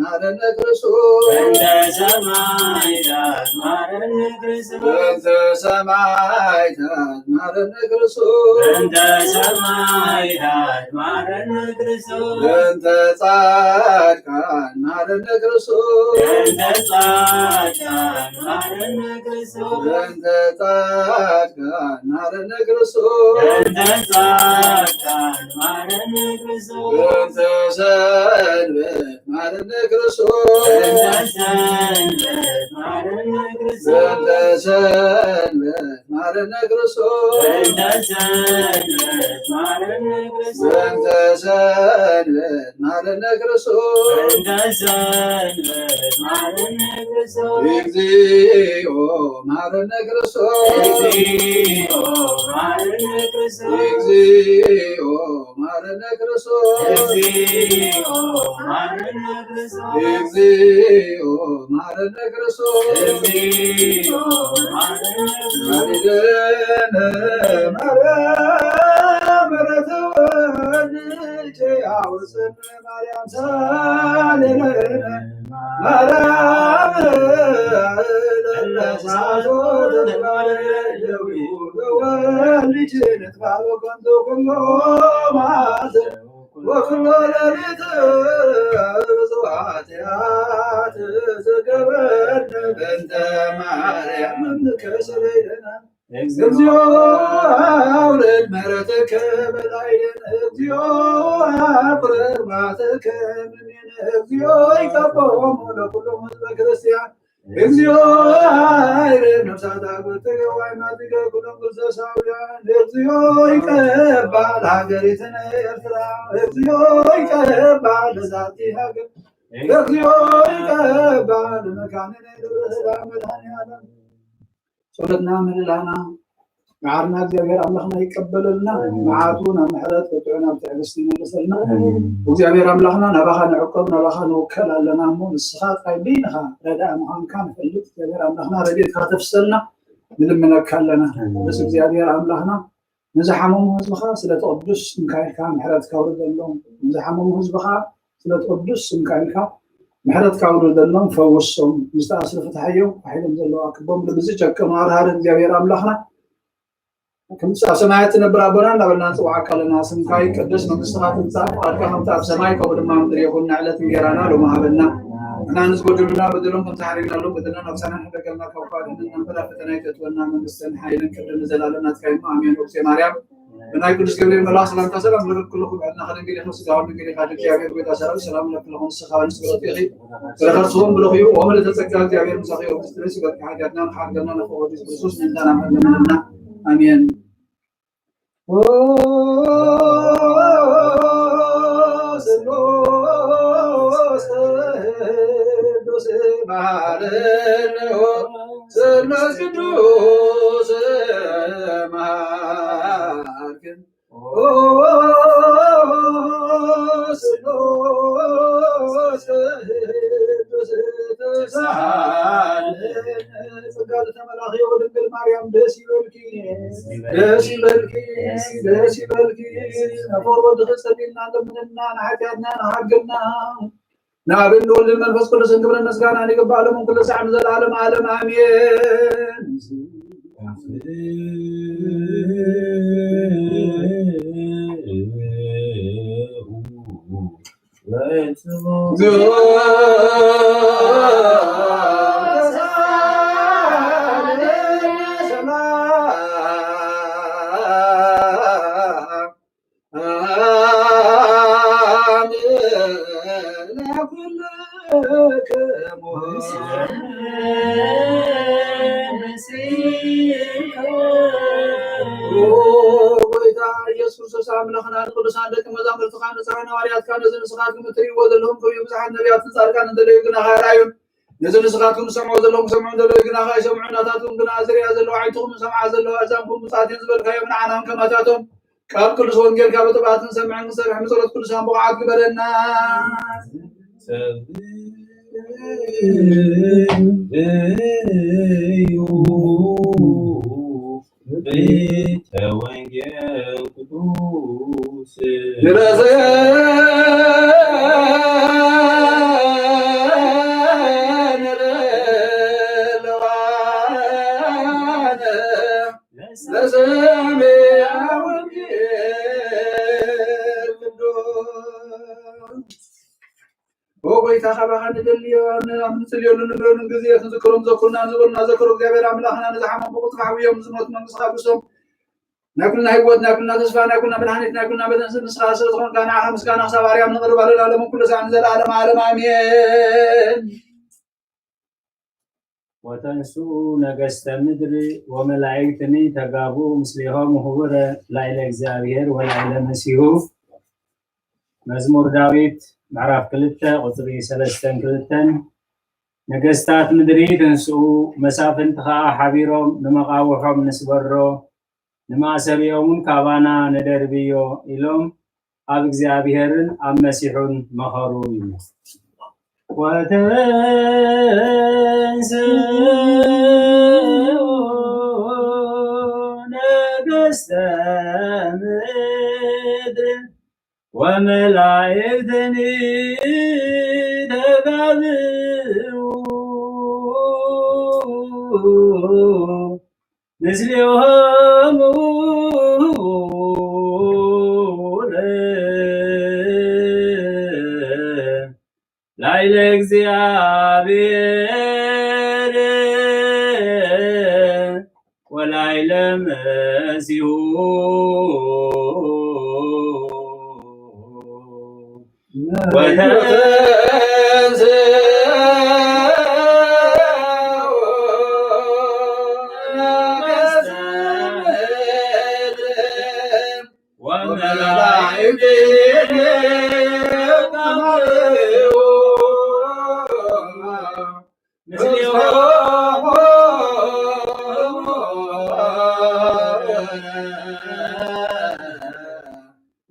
ማረነ ክርስቶስ። በእንተ ሰማዕታት ማረነ ክርስቶስ። በእንተ ሰማዕታት ማረነ ክርስቶስ። በእንተ ሰማዕታት ማረነ ክርስቶስ። በእንተ ጻድቃን ማረነ ክርስቶስ። በእንተ ጻድቃን ማረነ ክርስቶስ። በእንተ ጻድቃን ማረነ ክርስቶስ። በእንተ ጻድቃን ማረነ ክርስቶስ። በእንተ ሰንበት ማረነ ክርስቶስ። በእንተ ሰንበት ማረነ ክርስቶስ። በእንተ ሰንበት ማረነ ክርስቶስ። በእንተ ሰንበት ማረነ ክርስቶስ። በእንተ ሰንበት ማረነ ክርስቶስ። በእንተ ሰንበት ማረነ ክርስቶስ። እግዚኦ ማረነ ክርስቶስ። እግዚኦ ማረነ ክርስቶስ። እግዚኦ ማረነ ክርስቶስ። እግዚኦ ማረነ ክርስቶስ። እግዚኦ ማረነ ክርስቶስ። እግዚኦ ማረነ ክርስቶስ። ሳሌለነ ማርያም ምሕረት ወልድኪ አውፅነ ማርያም ሳሌለነ ማርያም ለነሳቶ ተባለ ደዊሁ ወልድኪ ንትባሎ ከንቶ ኩሎ ማዘ ወኩሎ ሌሊት ብዙ ኃጢአት ዘገበነ በእንተ ማርያም ከሰለይለና። እግዚኦ አውርድ ምሕረትከ በላዕሌነ። እግዚኦ አፍርር መዓትከ እምኔነ። እግዚኦ ይቀቦሙ ለኩሎም ህዝበ ክርስቲያን። እግዚኦ አይርህ ነፍሳት አበትከ ወአዕማትከ ኩሎም ክርስቶሳውያን። እግዚኦ ይቀባ ለሀገሪትነ ኤርትራ። እግዚኦ ይቀባ ለዛቲ ሀገር። እግዚኦ ይቀባ ለመካንነ ደብረ ሰላም መድኃኔዓለም። ጸሎትና ምህለላና መዓርና እግዚኣብሔር ኣምላኽና ይቀበለልና። መዓቱ ናብ ምሕረት፣ ቁጥዑ ናብ ትዕግስቲ ይመልሰልና። እግዚኣብሔር ኣምላኽና ናባኻ ንዕቀብ፣ ናባኻ ንውከል ኣለና እሞ ንስኻ ጥራይ በይንኻ ረዳኢ ምዃንካ ንፈልጥ። እግዚኣብሔር ኣምላኽና ረድኤትካ ተፍሰልና ንልምነካ ኣለና። ቅዱስ እግዚኣብሔር ኣምላኽና ንዝሓመሙ ህዝብኻ ስለቲ ቅዱስ ስምካ ኢልካ ምሕረትካ ኣውርደሎም። ንዝሓመሙ ህዝብኻ ስለቲ ቅዱስ ስምካ ኢልካ ምሕረትካ ኣውርደሎም፣ ፈውሶም። ንዝተኣስሩ ፍትሓዮም፣ ፋሕ ኢሎም ዘለዉ ኣክቦም። ልቢ ዝጨከኑ ኣርሃር እግዚኣብሔር ኣምላኽና፣ ከምቲ ኣብ ሰማያት ትነብር ኣቦና እንዳበልና ንጽውዓካ ኣለና። ስምካ ይቀደስ፣ መንግስትኻ ትምጻእ፣ ፍቓድካ ከምቲ ኣብ ሰማይ ከምኡ ድማ ኣብ ምድሪ ይኹን። ንዕለት እንጌራና ሎሚ ሃበና። ንሕና ንዝበደሉና በደሎም ከም ተሓሪግናሎም በደልና ኣምሳና ንሕደገልና፣ ካብ ክፉእ ኣድሕነና እምበር ኣብ ፈተና ኣይተእትወና። መንግስትን ሓይልን ክብርን ንዘለኣለም ናትካ እዩ። ኣሜን። ኦግዜ ማርያም ብናይ ቅዱስ ገብርኤል መልኣኽ ሰላምታ ሰላም ንብል ኩልኹም። ዕድና ከደንግል ይኹን ስጋውን ድንግል ኢኻ፣ እግዚኣብሔር ጎይታ ሰራዊት ሰላም ንብል ኩልኹም። ንስኻ ንስብረት ኢኺ ፍረ ከርስኹም ብልኽዩ ወመልእተ ጸጋ እግዚኣብሔር ምሳኺ። ኦብዝቲ ደስ ይበልካ። ሓጢኣትና ንሓርገና ንፈወዲ ክርስቶስ ምእንታና መለመለና። ኣሜን። ስሉስ ቅዱስ መሃርን ስሉስ ቅዱስ መሃርን ስሉስ ቅዱስ ተሳሃልን። ጸጋ ዝተመላኺ ድንግል ማርያም ደስ ይበልኪ፣ ደስ ይበልኪ፣ ደስ ይበልኪ። ነፍር ወድኺ ጸሊልና ለምንና ንሓጢኣትና ንሓግና። ንኣብን ንወልድን መንፈስ ቅዱስን ክብርን ምስጋናን ይግባእ፣ ሎምን ኩሉ ሳዕ ንዘለዓለም ዓለም ኣሜን። ጎይታ ኢየሱስ ክርስቶስ ኣምላኽና ንቅዱሳን ደቂ መዛሙርትኻ ንስኻ ንሃዋርያትካ ነዚ ንስኻትኩም እትርእይዎ ዘለኹም ከመይ ብዙሓት ነቢያትን ጻድቃንን ዘለዩ ግናኻ ኣይረኣዩን። ነዚ ንስኻትኩም ትሰምዑ ዘለኹም ክሰምዑ ዘለዩ ግናኻ ኣይሰምዑን። ናታትኩም ግና ዝርእያ ዘለዋ ኣዒንትኹም ዝሰምዓ ዘለዋ ኣእዛንኩም ብጻትየን ዝበልካዮም ንዓና እውን ከማታቶም ቃል ቅዱስ ወንጌልካ ብትብዓት ክንሰምዕን ክንሰርሕን ብጸሎት ቅዱሳን ብቑዓት ግበረና። ኦ ጎይታ፣ ካባኻ ንደልዮ፣ ኣብ ንጽልየሉ ንብለሉን ግዜ ክንዝክሮም ዘኩርና ዝበሉና ዘክሮ እግዚኣብሔር ኣምላኽና፣ ንዝሓመሙ ብቕልጡፍ ሓውዮም፣ ዝሞት መንግስቲ ካብሶም። ናይ ኩልና ህይወት፣ ናይ ኩልና ተስፋ፣ ናይ ኩልና መድሓኒት፣ ናይ ኩልና መድህን ንስኻ ስለ ዝኾንካ፣ ንዓኻ ምስጋና ክሳብ ኣርያም ነቕርብ ኣለና፣ ሎምን ኩሉ ሳዕ ንዘለዓለም ዓለም ኣሜን። ወተንስኡ ነገስተ ምድር ወመላእክትኒ ተጋቡ ምስሌሆም ህቡረ ላዕለ እግዚኣብሔር ወላዕለ መሲሁ። መዝሙር ዳዊት ምዕራፍ ክልተ ቁጽሪ ሰለስተን ክልተን። ነገስታት ምድሪ ተንስኡ፣ መሳፍንቲ ኸኣ ሓቢሮም ንመቓውሖም ንስበሮ፣ ንማእሰሪኦም እውን ካባና ንደርብዮ ኢሎም ኣብ እግዚኣብሔርን ኣብ መሲሑን መኸሩ እዩ። ወተንስኡ ነገስተ ምድር ወመላእክትኒ ተጋብኡ ምስሌሆሙ ላዕለ እግዚኣብሔር ወላዕለ መሲሁ።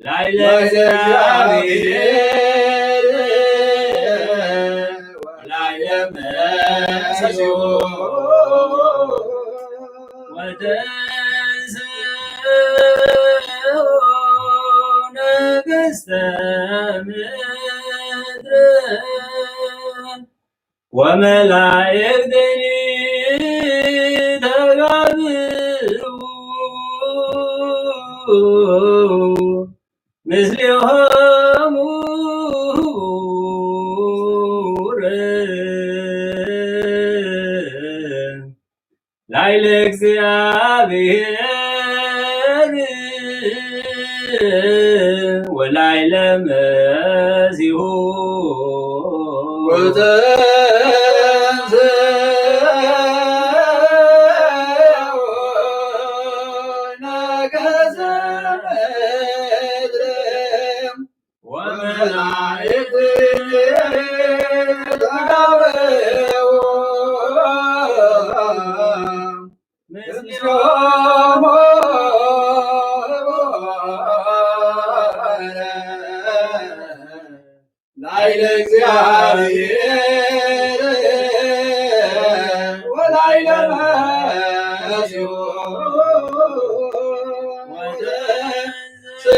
ላዕለ እግዚኣብሔር ወላዕለ መሲሁ ወተንስኡ ነገስተ ምድር ወመላእክትኒ ተጋብኡ ምስሌሆሙ ላዕለ እግዚኣብሔር ወላይለ መሲሁ ወተንሥእ ነገሰ ምድር ወመላእክት ተጋብኡ ምስሌሆሙ ላዕለ እግዚአብሔር ወላዕለ መሲሁ ወተንሥኡ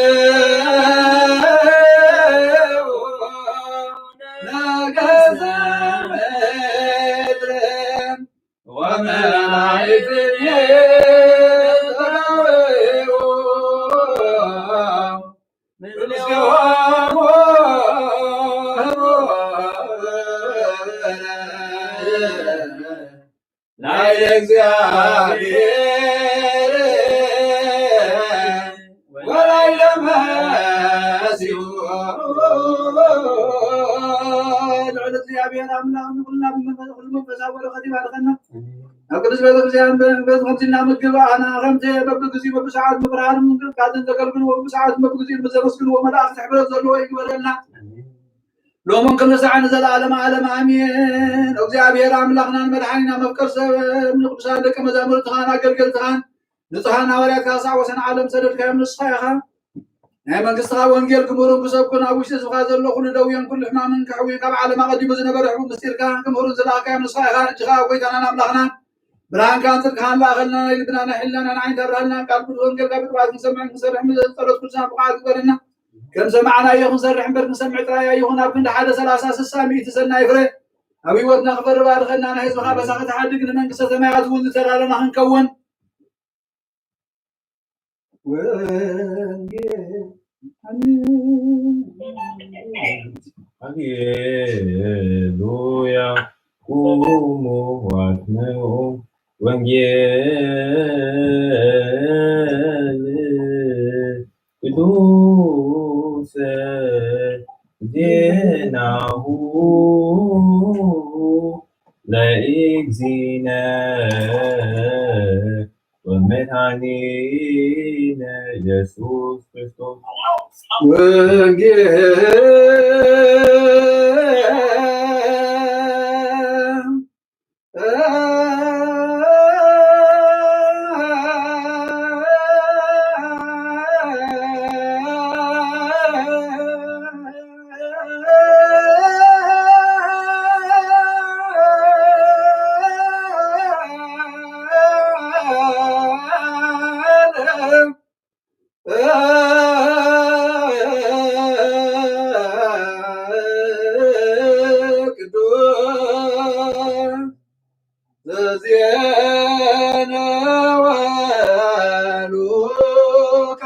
ነገሰ ምድር ወመላእክት ተጋብኡ ምስሌሆሙ ላዕለ እግዚአብሔር ወላዕለ መሲሁ። ልዑል እግዚኣብሔር ኣምላኽ ንኹልና ብመንፈስ፣ ኩሉ መንፈሳዊ በረኸት ይባርከና። ኣብ ቅዱስ ቤተ ክርስቲያን በዚ ከምዚ እናምግብ ኣና ከምቲ በብግዚኡ በብሰዓት ምብርሃን ምንቅጥቃጥን ዘገልግልዎ፣ በብሰዓት በብግዚኡ ብዘመስግንዎ መላእኽቲ ሕብረት ዘለዎ ይግበረልና። ሎምን ክልሳዕን ዘላለም ዓለም ኣሜን። እግዚኣብሔር ኣምላኽናን መድሓኒና መፍቀር ሰብ ንቅዱሳን ደቂ መዛሙርትኻን ኣገልገልትኻን ንጹሓን ሃዋርያትካ ክሳዕ ወሰን ዓለም ሰደድካዮም ንስኻ ኢኻ። ናይ መንግስትኻ ወንጌል ክምህሩን ክሰብኩን ኣብ ውሽጢ ህዝብኻ ዘሎ ኩሉ ደውየን ኩሉ ሕማምን ከሕውዩ ካብ ዓለም ኣቐዲሙ ዝነበረ ሕቡእ ምስጢርካ ክምህሩን ዝለኣኽካዮም ንስኻ ኢኻ። ሕጂ ኸኣ ጎይታናን ኣምላኽናን ብርሃንካን ጽድቅኻን ለኣኸልና፣ ናይ ልብና ናይ ሕልናና ናይ ዓይኒ ኣብርሃልና። ቃል ቅዱስ ወንጌልካ ብጥባት ክንሰምዕን ክንሰርሕን ብጸሎት ቅዱሳን ብቕዓት ግበረና። ከም ሰማዕናዮ ክንሰርሕ እምበር ክንሰምዕ ጥራይ ኣይኹን። ኣብ ክንዲ ሓደ ሰላሳ ስሳ ሚእቲ ሰናይ ፍረ ኣብ ህይወትና ክፈሪ ባርኸና። ናይ ህዝብኻ በሳ ክትሓድግ ንመንግስተ ሰማያት እውን ዝተዳለና ክንከውን። ወንጌል። ኣሜን። ሃሌሉያ። ቁሙ ዋትምኡ ወንጌል ቅዱስ ዜናሁ ለእግዚእነ ወመድኃኒነ ኢየሱስ ክርስቶስ። ወንጌል። ቅዱስ ዘዜነወ ሉቃስ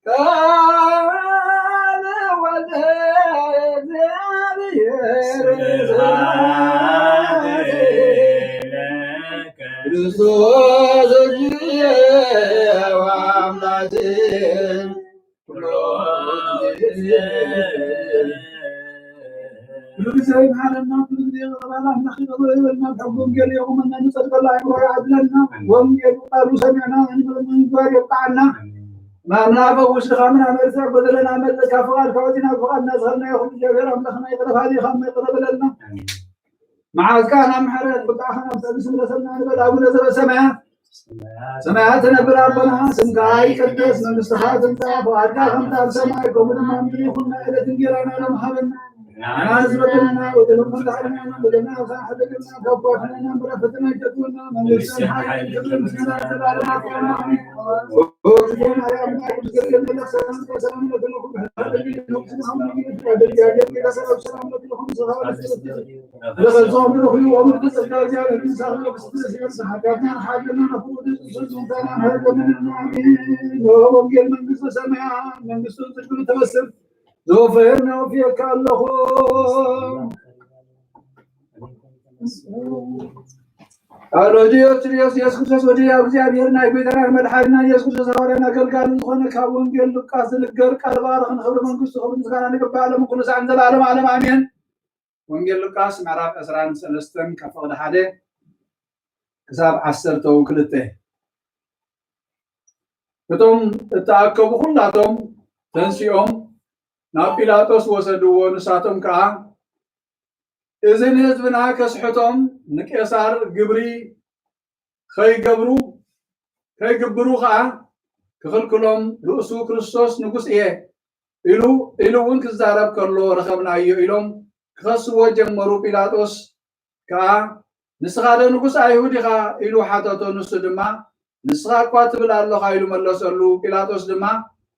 ቃለ ወልደ እግዚአብሔር ስብሐት ለከ ክርስቶስ እግዚእ ወአምላክ ኩሎ ጊዜ። ኩሉ ግዜ ይምሓረና፣ ኩሉ ግዜ ይቕረ በል። ኣምላኽ ይቕረ ይበልና፣ ብሕጊ ወንጌል የቑመና፣ ንጸድቀሉ ኣእምሮ ይዓድለና። ኣሜን። ወንጌሉ ቃሉ ሰሚዕና ንምግባር የብቅዓና። ኣሜን። ንኣምላኽ ፈውስ ድኻምና መርትዕ፣ ጎደለና መልእ፣ ካብ ፍቓድካ ወጺና ብፍቓድና ዝኸድናዮ ኩሉ እግዚኣብሔር ኣምላኽና ይቕረ በል፣ ኢኻ እሞ ይቕረ በለልና። ኣሜን። መዓዝ ከኣ ናብ ምሕረት ቁጣኻ ናብ ጸድፊ ስምረሰልና ንበል። ኣቡነ ዘበሰማያት ሰማያት ትነብር ኣቦና፣ ስምካ ይቀደስ፣ መንግስትኻ ትምጻእ፣ ፍቓድካ ከምቲ ኣብ ሰማይ ከምኡ ድማ ኣብ ምድሪ ይኹን። ናይ ዕለት እንጌራና ሎም ሃበና። ንሕና ዝበደልና በደልና፣ በደልና ንስሓ፣ ሕደገና ካብ ክፉእ ኣድሕነና፣ እምበር ኣብ ፈተና ኣይተእትወና፣ መንግስትን ሓይልን ክብርን ምስጋናን ዘለዓለማት ኢኻ። ኣሜን። ኦ እግዝእትየ ማርያም፣ ቅድስት ገብርኤል መልኣክ፣ ሰላምታ፣ ሰላም ለኪ፣ ኩሉ ብሕና ደቂ፣ ንጉስ ዝኾነ ጌታ፣ ደቂ፣ ደቂ፣ ሰላም ለኪ፣ ንስኻ ወንጌል መንግስተ ሰማያት መንግስቱን ጽድቁን ትመስል ዘወፈየና ወፍየካ ኣለኹ። ኣሎጂዮስ ችሪዮስ፣ ኢየሱስ ክርስቶስ ወዲ እግዚኣብሔር፣ ናይ ጐይታና መድሓኒና ኢየሱስ ክርስቶስ ሃዋርያን ኣገልጋልን ዝኾነ፣ ካብ ወንጌል ሉቃስ ዝንገር ቃል ባርኽ፣ ንኽብሪ መንግስቱ ክብሪ ምስጋና ንግባእ፣ ሎም ኩሉ ሳዕ ንዘለዓለም ዓለም ኣሜን። ወንጌል ሉቃስ ምዕራፍ ዕስራን ሰለስተን ካብ ፍቕዲ ሓደ ክሳብ ዓሰርተው ክልተ። እቶም እተኣከቡ ኩላቶም ተንሲኦም ናብ ጲላጦስ ወሰድዎ። ንሳቶም ከኣ፣ "እዚ ንህዝብና ከስሕቶም፣ ንቄሳር ግብሪ ከይገብሩ፣ ከይግብሩ ከኣ ክኽልክሎም፣ ርእሱ ክርስቶስ ንጉስ እየ ኢሉ፣ ኢሉ እውን ክዛረብ ከሎ ረኸብናዮ" ኢሎም ክኸስዎ ጀመሩ። ጲላጦስ ከኣ፣ "ንስኻ ዶ ንጉስ ኣይሁድ ኢኻ?" ኢሉ ሓተቶ። ንሱ ድማ፣ "ንስኻ እኳ ትብል ኣለኻ" ኢሉ መለሰሉ። ጲላጦስ ድማ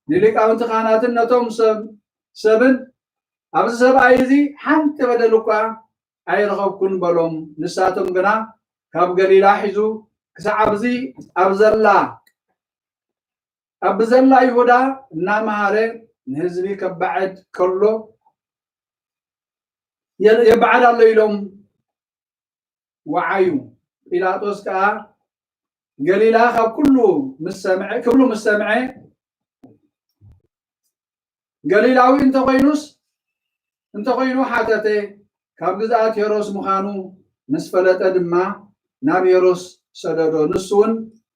ንሊቃውንቲ ካህናትን ነቶም ሰብ-፣ ሰብን፣ "ኣብዚ ሰብኣይ እዚ ሓንቲ በደል እኳ ኣይረኸብኩን" በሎም። ንሳቶም ግና ካብ ገሊላ ሒዙ ክሳዕ ኣብዚ ኣብ ዘላ፣ ኣብ ብዘላ ይሁዳ እናመሃረ ንህዝቢ ከባዕድ ከሎ የ-፣ የባዕድ ኣሎ ኢሎም ወዓዩ። ጲላጦስ ከኣ ገሊላ ካብ ኩሉ ምስ ሰምዐ፣ ክብሉ ምስ ሰምዐ፣ ገሊላዊ እንተኾይኑስ፣ እንተኾይኑ ሓተተ። ካብ ግዝኣት ሄሮስ ምዃኑ ምስ ፈለጠ ድማ ናብ ሄሮስ ሰደዶ። ንሱ እውን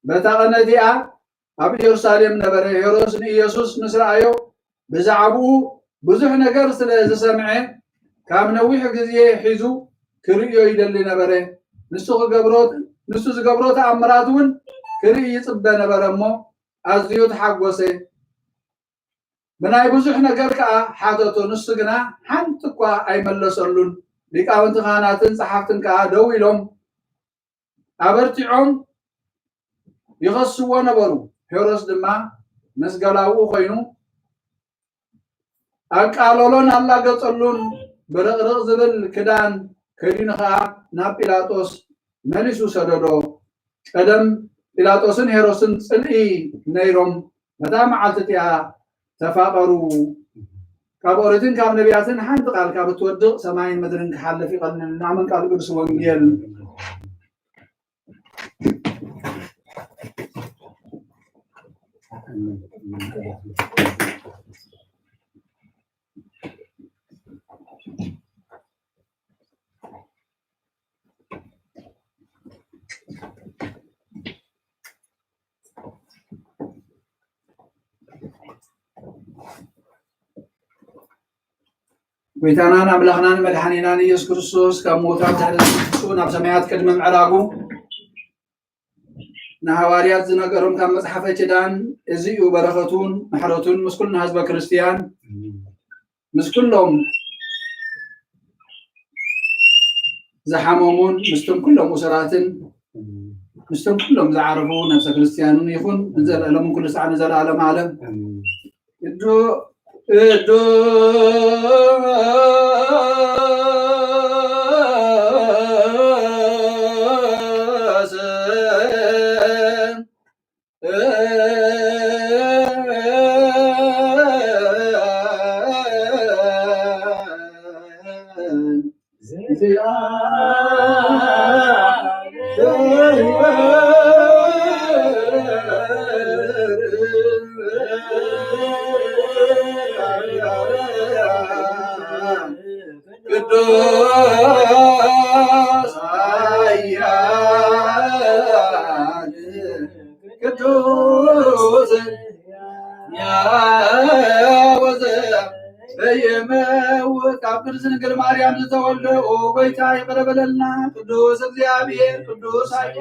በታ ቐነ እቲኣ ኣብ ኢየሩሳሌም ነበረ። ሄሮስ ንኢየሱስ ምስ ረኣዮ ብዛዕባኡ ብዙሕ ነገር ስለ ዝሰምዐ ካብ ነዊሕ ግዜ ሒዙ ክርእዮ ይደሊ ነበረ። ንሱ ክገብሮ፣ ንሱ ዝገብሮ ተኣምራት እውን ክርኢ ይጽበ ነበረ እሞ ኣዝዩ ተሓጎሰ። ብናይ ብዙሕ ነገር ከኣ ሓተቶ፣ ንሱ ግና ሓንቲ እኳ ኣይመለሰሉን። ሊቃውንቲ ካህናትን ጸሓፍትን ከኣ ደው ኢሎም ኣበርቲዖም ይኸስዎ ነበሩ። ሄሮድስ ድማ ምስ ገላውኡ ኮይኑ ኣቃለሎን ኣላገጸሉን። ብርቕርቕ ዝብል ክዳን ከዲኑ ኸኣ ናብ ጲላጦስ መሊሱ ሰደዶ። ቀደም ጲላጦስን ሄሮድስን ጽልኢ ነይሮም። በታ መዓልቲ እቲኣ ተፋቐሩ። ካብ ኦሪትን ካብ ነቢያትን ሓንቲ ቃል ካብ እትወድቕ ሰማይን ምድርን ክሓልፍ ይቐልልና። ኣመን። ቃል ቅዱስ ወንጌል። ጎይታናን ኣምላኽናን መድሓኒናን ኢየሱስ ክርስቶስ ካብ ምዉታት ተነሲኡ ናብ ሰማያት ቅድሚ ምዕራጉ፣ ንሃዋርያት ዝነገሮም ካብ መጽሓፈ ኪዳን፣ እዚ እዩ በረኸቱን ምሕረቱን ምስ ኩልና ህዝበ ክርስትያን፣ ምስ ኩሎም ዝሓመሙን ምስቶም ኩሎም እሱራትን ምስቶም ኩሎም ዝዓረፉ ነፍሰ ክርስትያንን ይኹን ንዘለኣለምን ኩሉ ሳዕ ንዘለኣለም ዓለም። እዱ-፣ እዱ-፣ ቅዱስ ኃያል ቅዱስ ያወዘ በየመውት ካብ ቅድስት ድንግል ማርያም ዝተወልደ ኦ ጎይታ ይቕረ በለልና። ቅዱስ እግዚኣብሔር ቅዱስ ኃያል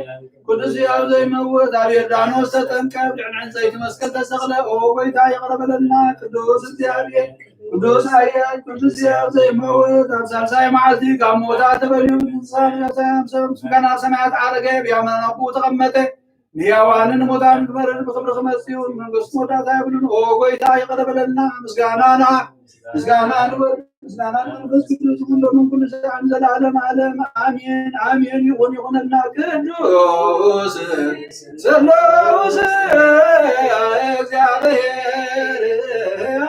ቅዱስ ሕያው ዘይመውት ኣብ ዮርዳኖስ ተጠምቀ፣ ብልዕሊ ዕንጸይቲ መስቀል ተሰቕለ። ኦ ጎይታ ይቕረ በለልና። ቅዱስ እግዚኣብሔር ቅዱስ ኃያል ቅዱስ ሕያው ዘይመውት ኣብ ሳልሳይ መዓልቲ ካብ ሞታ ተበልዩ፣ ንስኻ ንነፍስና ምስ ምስጋና ኣብ ሰማያት ዓረገ፣ ብየማን ኣቦኡ ተቐመጠ። ንሕያዋንን ንሙታንን ክፈርድ ብኽብሪ ክመጽእ እዩ። መንግስቱ መወዳእታ የብሉን። ኦ ጎይታ ይቕረ በለልና። ምስጋናና ምስጋና ንወልድ ምስጋና ንመንፈስ ቅዱስ ይኹን ሎምን ኩሉ ሰዓትን ዘለዓለም ዓለም ኣሜን ኣሜን። ይኹን ይኹነልና። ቅዱስ ስሉስ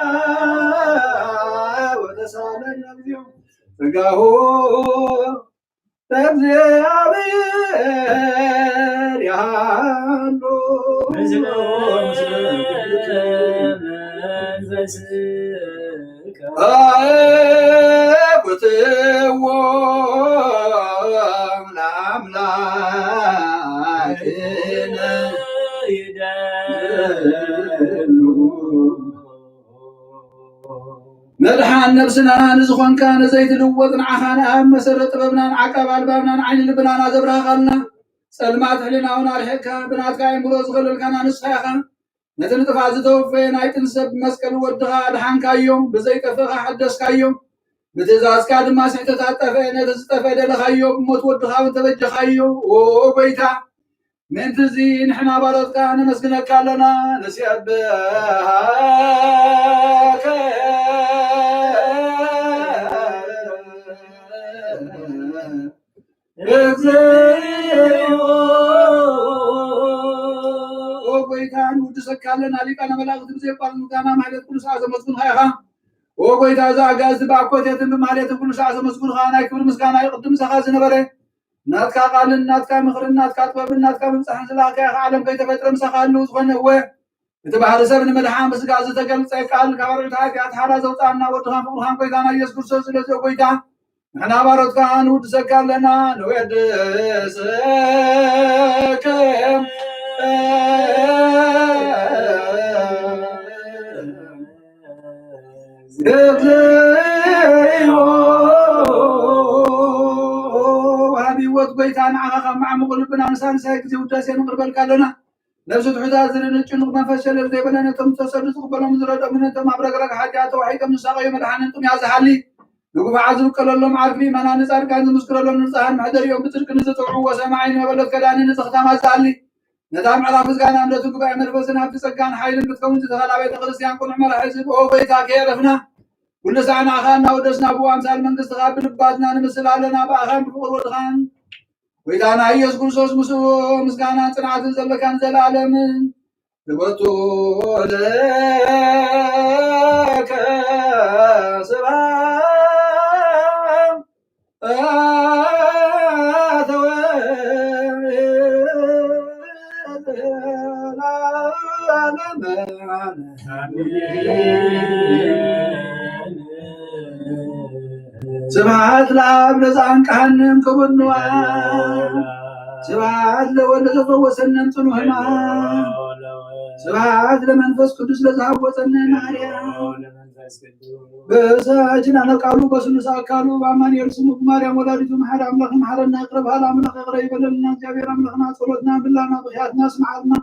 እግዚኣብሔር ወተሳለነ እግዚኦ ሥጋሁ ለእግዚኣብሔር ያሉ ምስለ መንፈስከ። አኩትዎ ለአምላክነ ይደሉ። መድሓን ነብስና ንዝኾንካ ንዘይትልወጥ ንዓኻ ንኣብ መሰረት ጥበብናን ዓቃብ ኣልባብናን ዓይኒ ልብናና ዘብራህኻልና፣ ጸልማት ሕሊናውን ኣርሒቕካ ብናትካ ኣእምሮ ዝኸለልካና ንስኻ ኢኻ። ነቲ ንጥፋት ዝተወፈየ ናይ ጥንሲ ሰብ ብመስቀል ወድኻ ኣድሓንካዮ፣ ብዘይጠፍእ ኸኣ ሓደስካዮ። ብትእዛዝካ ድማ ስሕተታት ጠፍአ፣ ነቲ ዝጠፍአ ደለኻዮ፣ ብሞት ወድኻ እውን ተበጀኻዮ። ኦ ጐይታ፣ ምእንቲ እዚ ንሕና ባሮትካ ነመስግነካ ኣለና፣ ንሴብሐከ። እግዚኦ። ኦ ጐይታ፣ ንውድሰካ ኣለና፣ ሊቃነ መላእክት ብዘየቋርጥ ምስጋና ማሕሌት ኩሉ ሰዓት ዘመስግኑኻ ኢኻ። ኦ ጐይታ፣ እዚ ኣጋእዝቲ ብኣኮቴትን ብማሕሌትን ኩሉ ሰዓት ዘመስግኑኻ፣ ናይ ክብሪ ምስጋና እዩ ቅድም ምሳኻ ዝነበረ። ናትካ ቃልን ናትካ ምኽርን ናትካ ጥበብን ናትካ ምብጻሕን ዝለኣኽካ ኢኻ። ዓለም ከይተፈጥረ ምሳኻ ህልው ዝኾነ እወ፣ እቲ ባህሪ ሰብ ንምድሓን ብስጋ ዝተገልጸ ቃል፣ ካብ ኣርዑት ሓጢኣት ሓራ ዘውጽኣና ወድኻን ፍቕርኻን ጐይታና ኢየሱስ ክርስቶስ፣ ስለዚ ኦ ጐይታ፣ ንሕና ባሮትካ ንውድሰካ ኣለና፣ ንወድሰከ። እግዚኦ። ወሃቢ ህይወት ጐይታ፣ ንዓኻ ካብ መዓሙቕ ልብና ንሳልሳይ ግዜ ውዳሴ ነቕርበልካ ኣለና። ነብሲ ትሑታት ዝድንን ጭኑቕ መንፈስ ሸለል ዘይበለ፣ ነቶም ዝተሰዱ ዝቕበሎም ዝረድኦም፣ ነቶም ኣብ ረግረግ ሓጢኣት ተዋሒጦም ዝሳቐዩ መድሓንን ጥሙያት ዝሓሊ፣ ንግፉዓት ዝብቀለሎም ዓርኪ ምእመናን ንጻድቃን ዝምስክረሎም ንጹሃን መሕደሪኦም ብጽድቂ ንዝጥውዕዎ ሰማዒ ንመበለት ከዳኒ ንጽኽታማት ዝኣሊ ነታ ምዕራፍ ምስጋና እምነትን ጉባኤ መንፈስን ሃብቲ ጸጋን ሓይልን ክትከውን ዝተኸላ ቤተ ክርስቲያን ቅኑዕ መራሒ ዝብ ኦ ጐይታ ከየዕረፍና ኩሉ ሳዕ ንኣኻ እናወደስና ብኡ ኣምሳል መንግስትኻ ብልባትና ንምስል ኣለና ብኣኻን ብፍቕር ወድኻን ጐይታና ኢየሱስ ክርስቶስ ምስኡ ምስጋናን ጽንዓትን ዘለካን ዘለኣለምን ክበቱ ለከ ስብሐት ስብሐት ለአብ ለዘአንቀሐነ እምክቡድ ንዋይ። ስብሐት ለወልድ ለዘፈወሰነ እምጽኑ ሕማም። ስብሐት ለመንፈስ ቅዱስ ለዘሐወጸነ ማርያም። በእሳችን አነቃሉ በስሉስ አካሉ በአማኑኤል ስሙ በማርያም ወላዲቱ መሐረ አምላክ መሐረና ይቅረ በል አምላክ ይቅረ ይበለልና። እግዚአብሔር አምላክና ጸሎትና ምላና ብክያትና ስምዓልና።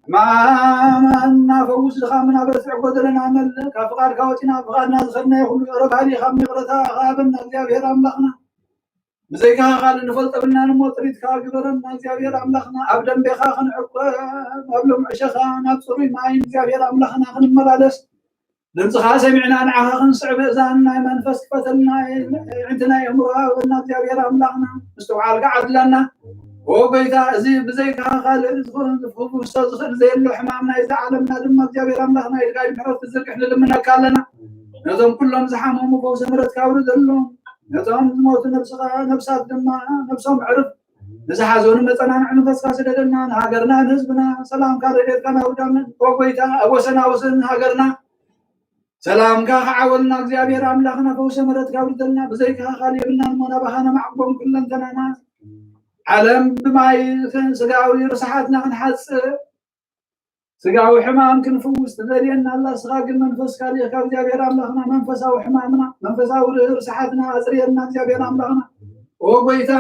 ሕማምና ፈውስ ድኻምና በርትዕ ጎደለና መልእ ካብ ፍቃድካ ወፂና ፍቃድና ዝኸድናዮ ኩሉ ይቅረ በሃሊ ካብ ይቅረታ ሃበና። እግዚአብሔር አምላክና ብዘይካኻ ካልእ ንፈልጠብና ንሞ ጥሪትካ ግበረና። እግዚኣብሔር ኣምላኽና ኣብ ደንቤኻ ክንዕቆብ ኣብ ልሙዕ ሸኻ ናብ ጽሩይ ማይን እግዚኣብሔር ኣምላኽና ክንመላለስ ድምፅኻ ሰሚዕና ንዓኻ ክንስዕብ እዛን ናይ መንፈስ ክፈተልና። ኣዕንትና የእምሮ ሃበና እግዚኣብሔር ኣምላኽና ምስትውዓልካ ዓድለና። ኦ ጎይታ እዚ ብዘይካኻ ካልእ ዝኽእል ዝፍውሶ ዝኽእል ዘየሎ ሕማም ናይዛ ዓለምና ድማ እግዚኣብሔር ኣምላኽና ኢድካ ምሕረት ክትዝርግሕ ንልምነካ ኣለና። ነዞም ኩሎም ዝሓመሙ ፈውሲ ምሕረትካ ኣውርደሎም። ነቶም ዝሞቱ ነብስኻ ነብሳት ድማ ነብሶም ዕርፍ። ንዝሓዘኑ መጸናንዒ መንፈስካ ስደደልና። ንሃገርና ንህዝብና ሰላምካ ረድኤትካ ናውዳምን ኦ ጎይታ ኣብ ወሰና ወሰን ሃገርና ሰላምካ ክዓወልና እግዚኣብሔር ኣምላኽና ፈውሰ ምሕረትካ ኣውርደልና። ብዘይካኻ ካልእ የብልናን እሞ ናባኻ ነማዕቁቦም ኩለንተናና። ዓለም ብማይ ስጋዊ ርስሓትና ክንሓጽእ ስጋዊ ሕማም ክንፍውስ ትደልየና ኣላ። ንስኻ ግን መንፈስካ ልኢኽካ እግዚኣብሔር ኣምላኽና መንፈሳዊ ሕማምና መንፈሳዊ ርስሓትና ኣጽርየልና እግዚኣብሔር ኣምላኽና። ኦ ጎይታ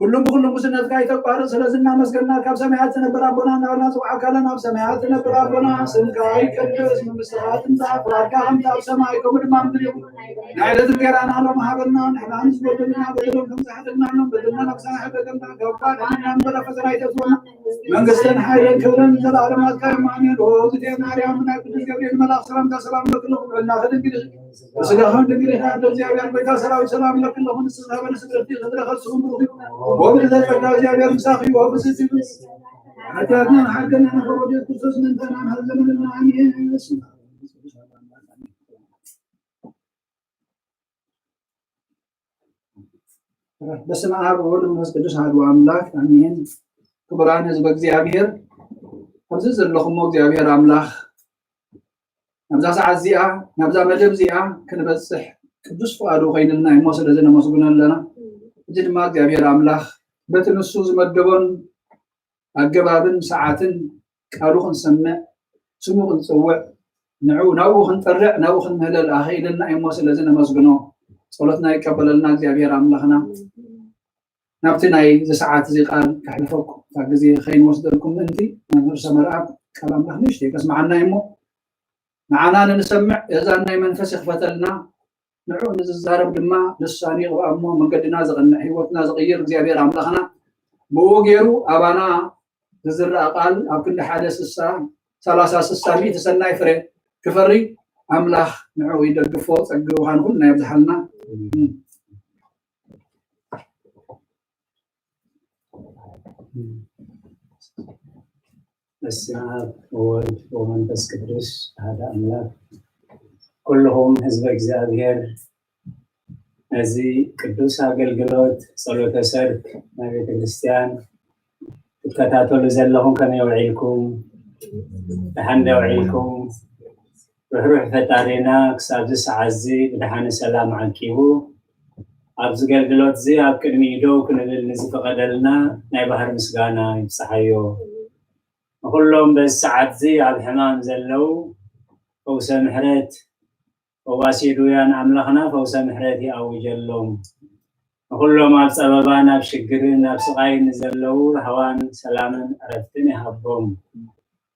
ኩሉም ብኩሉም ጉስነትካ ይተቋርጽ። ስለዚ እናመስገንና ካብ ሰማያት ዝነብር ኣቦና እናበልና ንጽውዓካ ኣለና። ኣብ ሰማያት ዝነብር ኣቦና ስምካ ይቀደስ፣ መንግስትኻ ትምጻእ፣ ፍቓድካ ከምቲ ኣብ ሰማይ ከምኡ ድማ ኣብ ምድሪ ይኹን። ናይ ዕለት እንጌራና ሎሚ ሃበና፣ ንሕና ንዝበደሉና በደሎም ከም ዝሓተትና በደልና ናብ ሰማይ ኣይተቅረብና፣ ካብ ክፉእ ኣድሕነና እምበር ኣብ ፈተና ኣይተእትወና። መንግስትን ሓይልን ክብርን ንዘለኣለም ናትካ እዮም። ኣሜን። ኦ እግዝእትየ ማርያም፣ ናይ ቅዱስ ገብርኤል መልኣኽ ሰላምታ ሰላም እብለኪ ኣለኹ፣ ብልዕልናኺ ድንግል ኢኺ፣ ብስጋኺ እውን ድንግል ኢኺ። ኣደ እግዚኣብሔር፣ ጎይታ ሰራዊት፣ ሰላም እብለኪ ኣለኹ፣ ንስኺ ዝተባረኽኪ ፍሬ ከርሥኪ ተባረኸ፣ ጸጋ እግዚአብሔር ምሳኺ እዩ። ብስቲ ሓጢኣትና ሓገና ነፈሮ ክርስቶስ ምንተና መሐዘምንና። ኣሜን። በስመ አብ ወወልድ ወመንፈስ ቅዱስ አሐዱ አምላክ አሜን። ክቡራን ህዝበ እግዚኣብሔር፣ ኣብዚ ዘለኹሞ እግዚኣብሔር አምላክ ናብዛ ሰዓት እዚኣ ናብዛ መደብ እዚኣ ክንበፅሕ ቅዱስ ፍቃዱ ኮይንልና እሞ ስለዚ ነመስግኖ ኣለና። እዚ ድማ እግዚኣብሔር አምላክ በቲ ንሱ ዝመደቦን ኣገባብን ሰዓትን ቃሉ ክንሰምዕ ስሙ ክንፅውዕ ንዑ ናብኡ ክንጠርዕ ናብኡ ክንምህለል ኣኽኢልና እሞ ስለዚ ነመስግኖ። ጸሎትና ይቀበለልና እግዚኣብሔር ኣምላኽና። ናብቲ ናይ እዚ ሰዓት እዚ ቃል ከሕልፈኩም እታ ግዜ ከይንወስደልኩም ምእንቲ መምህር ሰመርኣብ ቃል ኣምላኽ ንእሽተይ ከስምዓና እሞ ንዓና ንንሰምዕ የዛን ናይ መንፈስ ይኽፈተልና። ንዑ ንዝዛረብ ድማ ልሳኑ ይቕብኣ እሞ መንገድና ዘቕንዕ ህይወትና ዝቕይር እግዚኣብሔር ኣምላኽና ብኡ ገይሩ ኣባና ዝዝረኣ ቃል ኣብ ክንዲ ሓደ ስሳ ሰላሳ ስሳ ሚእቲ ሰናይ ፍረ ክፈሪ ኣምላኽ ንዑ ይደግፎ። ጸግኡ ንኹልና የብዝሓልና። በስመ አብ ወወልድ ወመንፈስ ቅዱስ አሐደ አምላክ። ኩልኹም ህዝበ እግዚኣብሔር ነዚ ቅዱስ ኣገልግሎት ጸሎተ ሰርክ ናይ ቤተ ክርስቲያን ትከታተሉ ዘለኹም ከመይ ውዒልኩም? ደሓን ዶ ውዒልኩም? ርሕሩሕ ፈጣሪና ክሳብዚ ሰዓት እዚ ብደሓነ ሰላም ዓቂቡ ኣብዚ ገልግሎት እዚ ኣብ ቅድሚኡ ደው ክንብል ንዝፈቐደልና ናይ ባህር ምስጋና ይብጽሓዮ። ንኹሎም በዚ ሰዓት እዚ ኣብ ሕማም ዘለዉ ፈውሰ ምሕረት ፈዋሲ ድውያን ኣምላኽና ፈውሰ ምሕረት ይኣውጀሎም። ንኹሎም ኣብ ጸበባን ኣብ ሽግርን ኣብ ስቓይን ንዘለዉ ራህዋን ሰላምን ዕረፍትን ይሃቦም።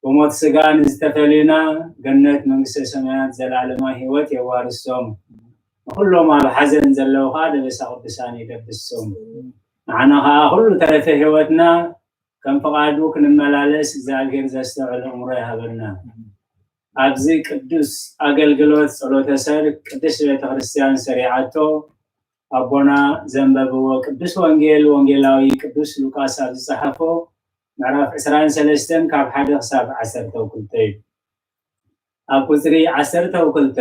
ብሞት ስጋ ንዝተፈልዩና ገነት መንግስተ ሰማያት ዘላለማዊ ህይወት የዋርሶም። ንኹሎም ኣብ ሓዘን ዘለዉ ከዓ ደበሳ ቅዱሳን ይደብሶም። ንዓና ከዓ ኩሉ ተረፈ ህይወትና ከም ፍቓዱ ክንመላለስ እግዚኣብሔር ዘስተውዕል ኣእምሮ ይሃበና። ኣብዚ ቅዱስ ኣገልግሎት ጸሎተ ሰርክ ቅድስት ቤተ ክርስቲያን ሰሪዓቶ ኣቦና ዘንበብዎ ቅዱስ ወንጌል ወንጌላዊ ቅዱስ ሉቃስ ኣብ ዝጸሓፎ ምዕራፍ ዕስራን ሰለስተን ካብ ሓደ ክሳብ ዓሰርተ ክልተ እዩ። ኣብ ቁጽሪ ዓሰርተ ክልተ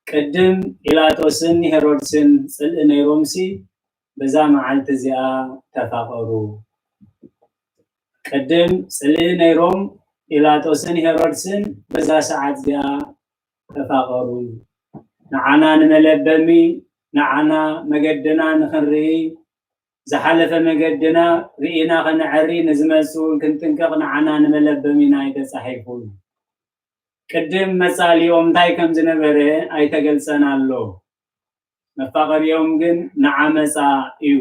ቅድም ጲላጦስን ሄሮድስን ጽልኢ ነይሮምሲ በዛ መዓልቲ እዚኣ ተፋቐሩ። ቅድም ጽልኢ ነይሮም ጲላጦስን ሄሮድስን በዛ ሰዓት እዚኣ ተፋቐሩ። ንዓና ንመለበሚ፣ ንዓና መገድና ንኽንርኢ፣ ዝሓለፈ መገድና ርኢና ከነዐሪ፣ ንዝመጽእ እውን ክንጥንቀቕ ንዓና ንመለበሚና እዩ ተጻሒፉ። ቅድም መጻልኦም እንታይ ከም ዝነበረ ኣይተገልጸን ኣሎ። መፋቐሪኦም ግን ንዓመጻ እዩ።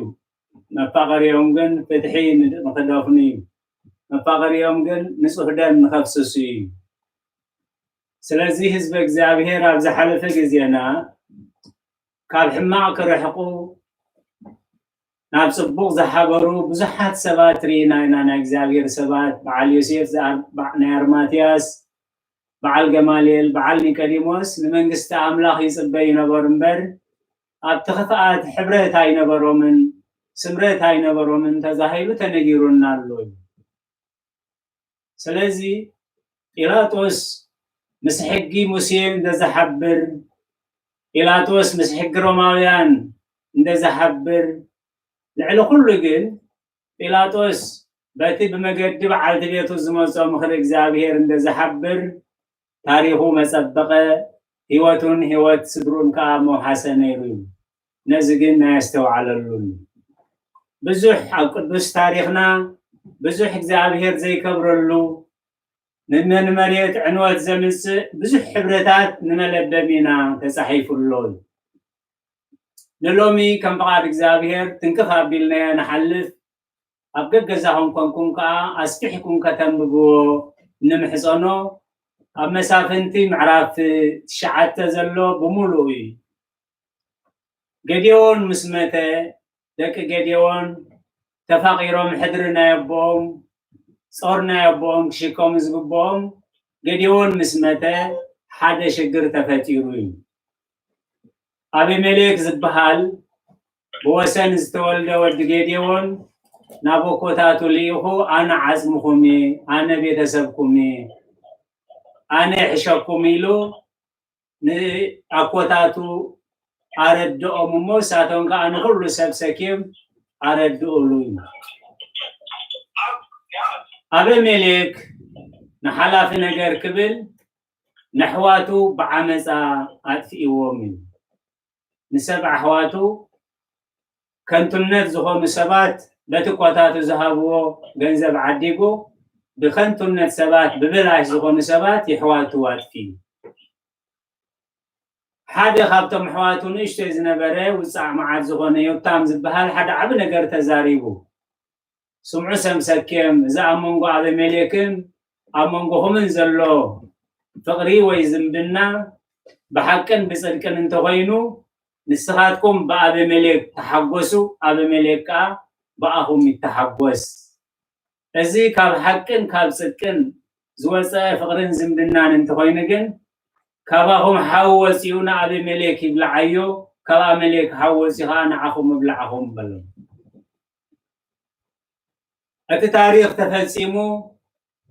መፋቐሪኦም ግን ፍትሒ ንኽደፍኑ እዩ። መፋቐሪኦም ግን ንጹህ ደም ንኸፍስሱ እዩ። ስለዚ ህዝበ እግዚኣብሔር ኣብ ዝሓለፈ ግዜና ካብ ሕማቕ ክርሕቁ ናብ ጽቡቕ ዝሓበሩ ብዙሓት ሰባት ርኢና ኢና። ናይ እግዚኣብሔር ሰባት በዓል ዮሴፍ ናይ ኣርማትያስ፣ በዓል ገማልኤል፣ በዓል ኒቆዲሞስ ንመንግስቲ ኣምላኽ ይጽበዩ ነበሩ እምበር ኣብቲ ክፍኣት ሕብረት ኣይነበሮምን፣ ስምረት ኣይነበሮምን ተዛሂሉ ተነጊሩና ኣሎ እዩ። ስለዚ ጲላጦስ ምስ ሕጊ ሙሴ እንደዝሓብር፣ ጲላጦስ ምስ ሕጊ ሮማውያን እንደዝሓብር፣ ልዕሊ ኩሉ ግን ጲላጦስ በቲ ብመገዲ በዓልቲ ቤቱ ዝመጾ ምኽሪ እግዚኣብሔር እንደዝሓብር ታሪኹ መጸበቐ፣ ህይወቱን ህይወት ስድሩን ከኣ መውሓሰ ነይሩ እዩ። ነዚ ግን ኣየስተውዓለሉን። ብዙሕ ኣብ ቅዱስ ታሪኽና ብዙሕ እግዚኣብሔር ዘይከብረሉ ንመንመሬት ዕንወት ዘምጽእ ብዙሕ ሕብረታት ንመለበሚና ተጻሒፉ ኣሎ። ንሎሚ ከም ፍቓድ እግዚኣብሔር ትንክፍ ኣቢልናዮ ንሓልፍ። ኣብ ገገዛኹም ኮንኩም ከኣ ኣስፊሕኩም ከተንብብዎ ንምሕጸኖ። ኣብ መሳፍንቲ ምዕራፍ ትሽዓተ ዘሎ ብምሉኡ እዩ። ገዴዎን ምስ መተ ደቂ ገዴዎን ተፋቒሮም ሕድሪ ናይ ኣቦኦም ጾር ናይ ኣቦኦም ክሽከሙ ዝግብኦም ገዴዎን ምስ መተ ሓደ ሽግር ተፈጢሩ እዩ። ኣቢሜሌክ ዝበሃል ብወሰን ዝተወልደ ወዲ ጌዴዎን ናብ ኣኮታቱ ልኢኹ ኣነ ዓጽምኹም እየ፣ ኣነ ቤተሰብኩም እየ፣ ኣነ ይሕሸኩም ኢሉ ንኣኮታቱ ኣረድኦም እሞ፣ እሳቶም ከኣ ንኹሉ ሰብ ሰኪም ኣረድኡሉ። ኣበሜሌክ ንሓላፊ ነገር ክብል ንኣሕዋቱ ብዓመፃ ኣጥፊእዎም እዩ። ንሰብ ኣሕዋቱ ከንቱነት ዝኾኑ ሰባት፣ በቲ ኮታቱ ዝሃብዎ ገንዘብ ዓዲጉ ብከንቱነት ሰባት፣ ብብላሽ ዝኾኑ ሰባት የሕዋቱ ኣጥፊኡ። ሓደ ካብቶም ኣሕዋቱ ንእሽተይ ዝነበረ ውፃዕ መዓት ዝኾነ ዮታም ዝበሃል ሓደ ዓቢ ነገር ተዛሪቡ። ስምዑ ሰብ ሰኬም፣ እዚ ኣብ መንጎ ኣበሜሌክን ኣብ መንጎኹምን ዘሎ ፍቕሪ ወይ ዝምድና ብሓቅን ብጽድቅን እንተኾይኑ፣ ንስኻትኩም ብኣበሜሌክ ተሓጎሱ፣ ኣበሜሌክ ከኣ ብኣኹም ይተሓጎስ። እዚ ካብ ሓቅን ካብ ጽድቅን ዝወጸ ፍቕርን ዝምድናን እንተኾይኑ ግን፣ ካባኹም ሓዊ ወጺኡ ንኣበሜሌክ ይብልዓዮ፣ ካብ ኣበሜሌክ ሓዊ ወጺኡ ኸኣ ንዓኹም እብልዓኹም በሎም። እቲ ታሪኽ ተፈጺሙ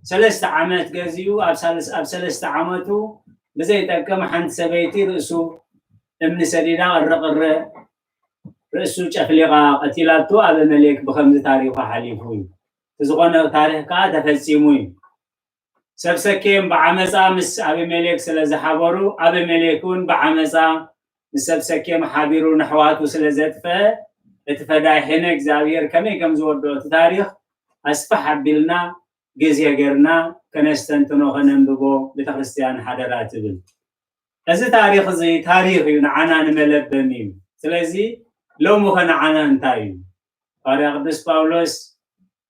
ሰለስተ ዓመት ገዚኡ፣ ኣብ ሳልስ-፣ ኣብ ሰለስተ ዓመቱ ብዘይጠቅም ሓንቲ ሰበይቲ ርእሱ እምኒ ሰዲዳ ቅርቅር ርእሱ ጨፍሊቓ ቀቲላቶ ኣበመሌክ ብኸምዚ ታሪኹ ሓሊፉ እዩ። እቲ ዝኾነ ታሪኽ ከኣ ተፈጺሙ እዩ። ሰብ ሰኬም ብዓመጻ ምስ ኣቢሜሌክ ስለ ዝሓበሩ፣ ኣቢሜሌክ እውን ብዓመጻ ምስ ሰብ ሰኬም ሓቢሩ ንኣሕዋቱ ስለ ዘጥፍአ፣ እቲ ፈዳይ ሕነ እግዚኣብሔር ከመይ ከም ዝወድኦ እቲ ታሪኽ ኣስፍሕ ኣቢልና ግዜ ጌርና ከነስተንትኖ ከነንብቦ ቤተክርስትያን ሓደራ ትብል። እዚ ታሪኽ እዚ ታሪኽ እዩ፣ ንዓና ንመለበሚ እዩ። ስለዚ ሎሚ ኸ ንዓና እንታይ እዩ? ሃዋርያ ቅዱስ ጳውሎስ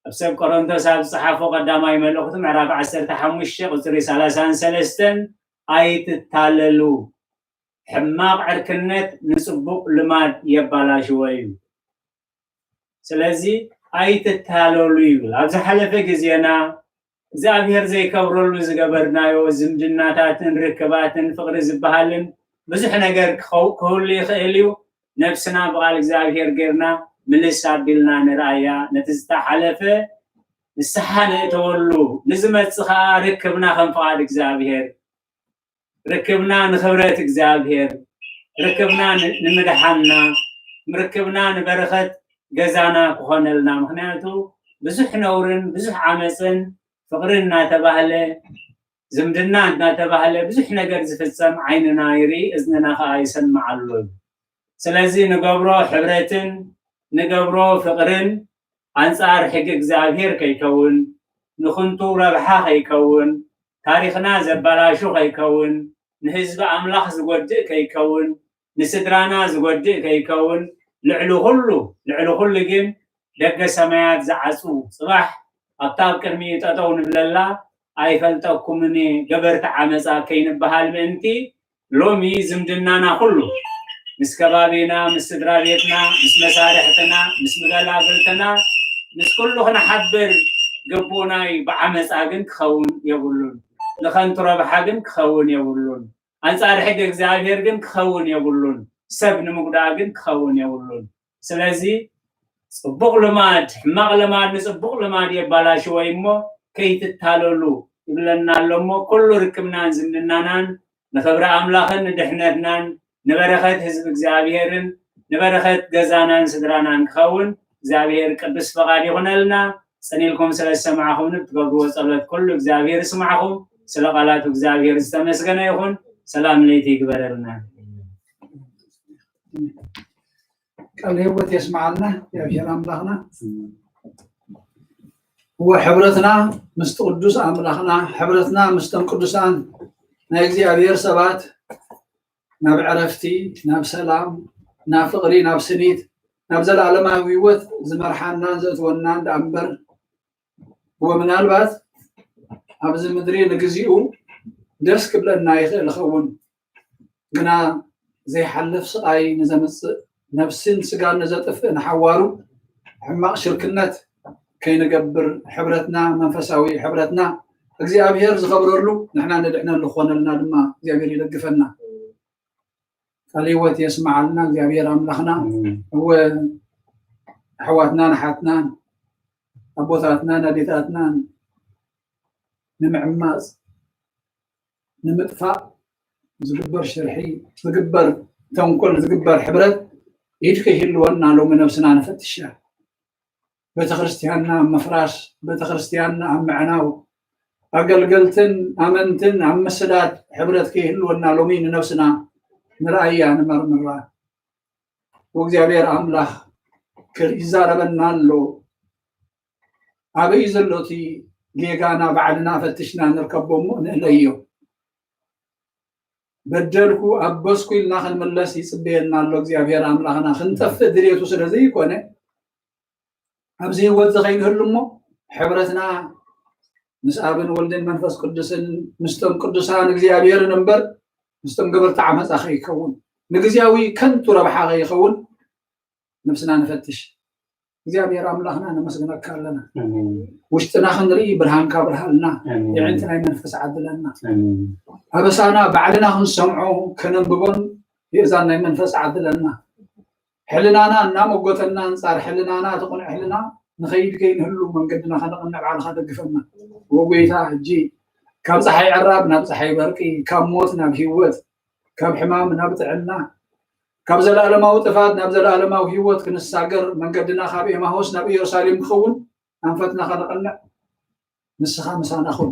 ኣብ ሰብ ቆሮንቶስ ኣብ ዝጸሓፎ ቀዳማይ መልእኽቱ ምዕራፍ ዓሰርተ ሓሙሽተ ቁጽሪ ሰላሳን ሰለስተን፣ "ኣይትታለሉ፣ ሕማቕ ዕርክነት ንጽቡቕ ልማድ የባላሽዎ" እዩ። ስለዚ ኣይትታለሉ ይብል። ኣብ ዝሓለፈ ግዜና እግዚኣብሔር ዘይከብረሉ ዝገበርናዮ ዝምድናታትን ርክባትን ፍቕሪ ዝበሃልን ብዙሕ ነገር ክኸው-፣ ክህሉ ይኽእል እዩ። ነብስና ብቓል እግዚኣብሔር ጌርና ምልስ ኣቢልና ንርኣያ። ነቲ ዝተሓለፈ ንስሓ ንእተወሉ፣ ንዝመጽእ ኸኣ ርክብና ከም ፍቓድ እግዚኣብሔር፣ ርክብና ንኽብረት እግዚኣብሔር፣ ርክብና ን-፣ ንምድሓንና፣ ርክብና ንበረኸት ገዛና ክኾነልና። ምኽንያቱ ብዙሕ ነውርን ብዙሕ ዓመፅን ፍቕሪ እናተባህለ፣ ዝምድና እናተባህለ ብዙሕ ነገር ዝፍጸም ዓይንና ይርኢ፣ እዝንና ኸኣ ይሰምዕ ኣሎ እዩ። ስለዚ ንገብሮ ሕብረትን ንገብሮ ፍቕርን ኣንጻር ሕጊ እግዚኣብሔር ከይከውን፣ ንኽንቱ ረብሓ ከይከውን፣ ታሪኽና ዘባላሹ ከይከውን፣ ንህዝቢ ኣምላኽ ዝጎድእ ከይከውን፣ ንስድራና ዝጎድእ ከይከውን፣ ልዕሊ ኹሉ፣ ልዕሊ ኹሉ ግን ደገ ሰማያት ዝዓጹ፣ ጽባሕ ኣብታ ኣብ ቅድሚኡ ጠጠው ንብለላ ኣይፈልጠኩምን እየ ገበርቲ ዓመጻ ከይንበሃል ምእንቲ፣ ሎሚ ዝምድናና ኩሉ ምስ ከባቢና፣ ምስ ስድራ ቤትና፣ ምስ መሳርሕትና፣ ምስ መገላግልትና፣ ምስ ኩሉ ክንሓብር ግቡእና እዩ። ብዓመጻ ግን ክኸውን የብሉን። ንኸንቱ ረብሓ ግን ክኸውን የብሉን። ኣንጻር ሕጊ እግዚኣብሔር ግን ክኸውን የብሉን። ሰብ ንምጉዳእ ግን ክኸውን የብሉን። ስለዚ ጽቡቕ ልማድ፣ ሕማቕ ልማድ ንጽቡቕ ልማድ የባላሽዎ እዩ እሞ ከይትታለሉ ይብለና ኣሎ እሞ ኩሉ ርክብናን ዝምድናናን ንኽብሪ ኣምላኽን ንድሕነትናን ንበረኸት ህዝቢ እግዚኣብሔርን ንበረኸት ገዛናን ስድራናን ክኸውን እግዚኣብሔር ቅዱስ ፈቓድ ይኹነልና። ጽን ኢልኩም ስለ ዝሰማዕኹምኒ ብትገብርዎ ጸሎት ኩሉ እግዚኣብሔር ይስማዕኹም። ስለ ቃላቱ እግዚኣብሔር ዝተመስገነ ይኹን። ሰላም ለይቲ ይግበረልና። ቃል ህይወት የስምዓልና እግዚኣብሔር ኣምላኽና። እወ፣ ሕብረትና ምስቲ ቅዱስ ኣምላኽና፣ ሕብረትና ምስቶም ቅዱሳን ናይ እግዚኣብሔር ሰባት ናብ ዕረፍቲ፣ ናብ ሰላም፣ ናብ ፍቕሪ፣ ናብ ስኒት፣ ናብ ዘለኣለማዊ ህይወት ዝመርሓናን ዘእትወናን ደኣ እምበር፣ እወ፣ ምናልባት ኣብዚ ምድሪ ንግዚኡ ደስ ክብለና ይኽእል ይኸውን፣ ግና ዘይሓልፍ ስቓይ ንዘምጽእ፣ ነብስን ስጋን ንዘጥፍእ ንሓዋሩ ሕማቕ ሽርክነት ከይንገብር፣ ሕብረትና፣ መንፈሳዊ ሕብረትና እግዚኣብሔር ዝኸብረሉ፣ ንሕና ንድሕነሉ ክኾነልና ድማ እግዚኣብሔር ይደግፈና። ቃል ህይወት የስምዓልና እግዚኣብሔር ኣምላኽና። ኣሜን። እወ፣ ኣሕዋትናን ኣሓትናን፣ ኣቦታትናን ኣዴታትናን ንምዕማጽ፣ ንምጥፋእ ዝግበር ሽርሒ፣ ዝግበር ተንኮል ዝግበር ሕብረት ኢድ ከይህልወና ሎሚ ነብስና ንፈትሽ። ቤተክርስትያንና ኣብ ምፍራስ፣ ቤተክርስትያንና ኣብ ምዕናው፣ ኣገልገልትን ኣመንትን ኣብ ምስዳድ ሕብረት ከይህልወና ሎሚ ንነብስና ንርኣያ ንመርምራ። ወእግዚኣብሔር ኣምላኽ ክር- ይዛረበና ኣሎ። ኣበይ ዘሎ እቲ ጌጋና ባዕልና ፈትሽና ንርከቦ እሞ ንእለዮ። በደልኩ ኣበስኩ ኢልና ክንምለስ ይጽበየና ኣሎ እግዚኣብሔር ኣምላኽና። ክንጠፍእ ድሌቱ ስለ ዘይኮነ ኣብዚ ህይወት እዚ ከይንህሉ እሞ ሕብረትና ምስ ኣብን ወልድን መንፈስ ቅዱስን ምስቶም ቅዱሳን እግዚኣብሔርን እምበር ምስቶም ገበርቲ ዓመፃ ከይከውን፣ ንግዜያዊ ከንቱ ረብሓ ከይኸውን ነብስና ንፈትሽ። እግዚኣብሔር ኣምላኽና ነመስግነካ ኣለና። ውሽጥና ክንርኢ ብርሃንካ ብርሃልና፣ የዕንቲ ናይ መንፈስ ዓድለና። ኣበሳና ባዕልና ክንሰምዖ ከነንብቦን የእዛን ናይ መንፈስ ዓድለና። ሕልናና እናመጎተና ኣንጻር ሕልናና እቲ ቅኑዕ ሕልና ንኸይድ ከይንህሉ መንገድና ከነቕንዕ ባዕልኻ ደግፈና። ወጎይታ ሕጂ ካብ ፀሓይ ዕራብ ናብ ፀሓይ በርቂ፣ ካብ ሞት ናብ ህይወት፣ ካብ ሕማም ናብ ጥዕና፣ ካብ ዘለኣለማዊ ጥፋት ናብ ዘለኣለማዊ ህይወት ክንሳገር መንገድና ካብ ኤማሆስ ናብ ኢየሩሳሌም ክኸውን ኣንፈትና ከነቕንዕ ንስኻ ምሳና ኹን።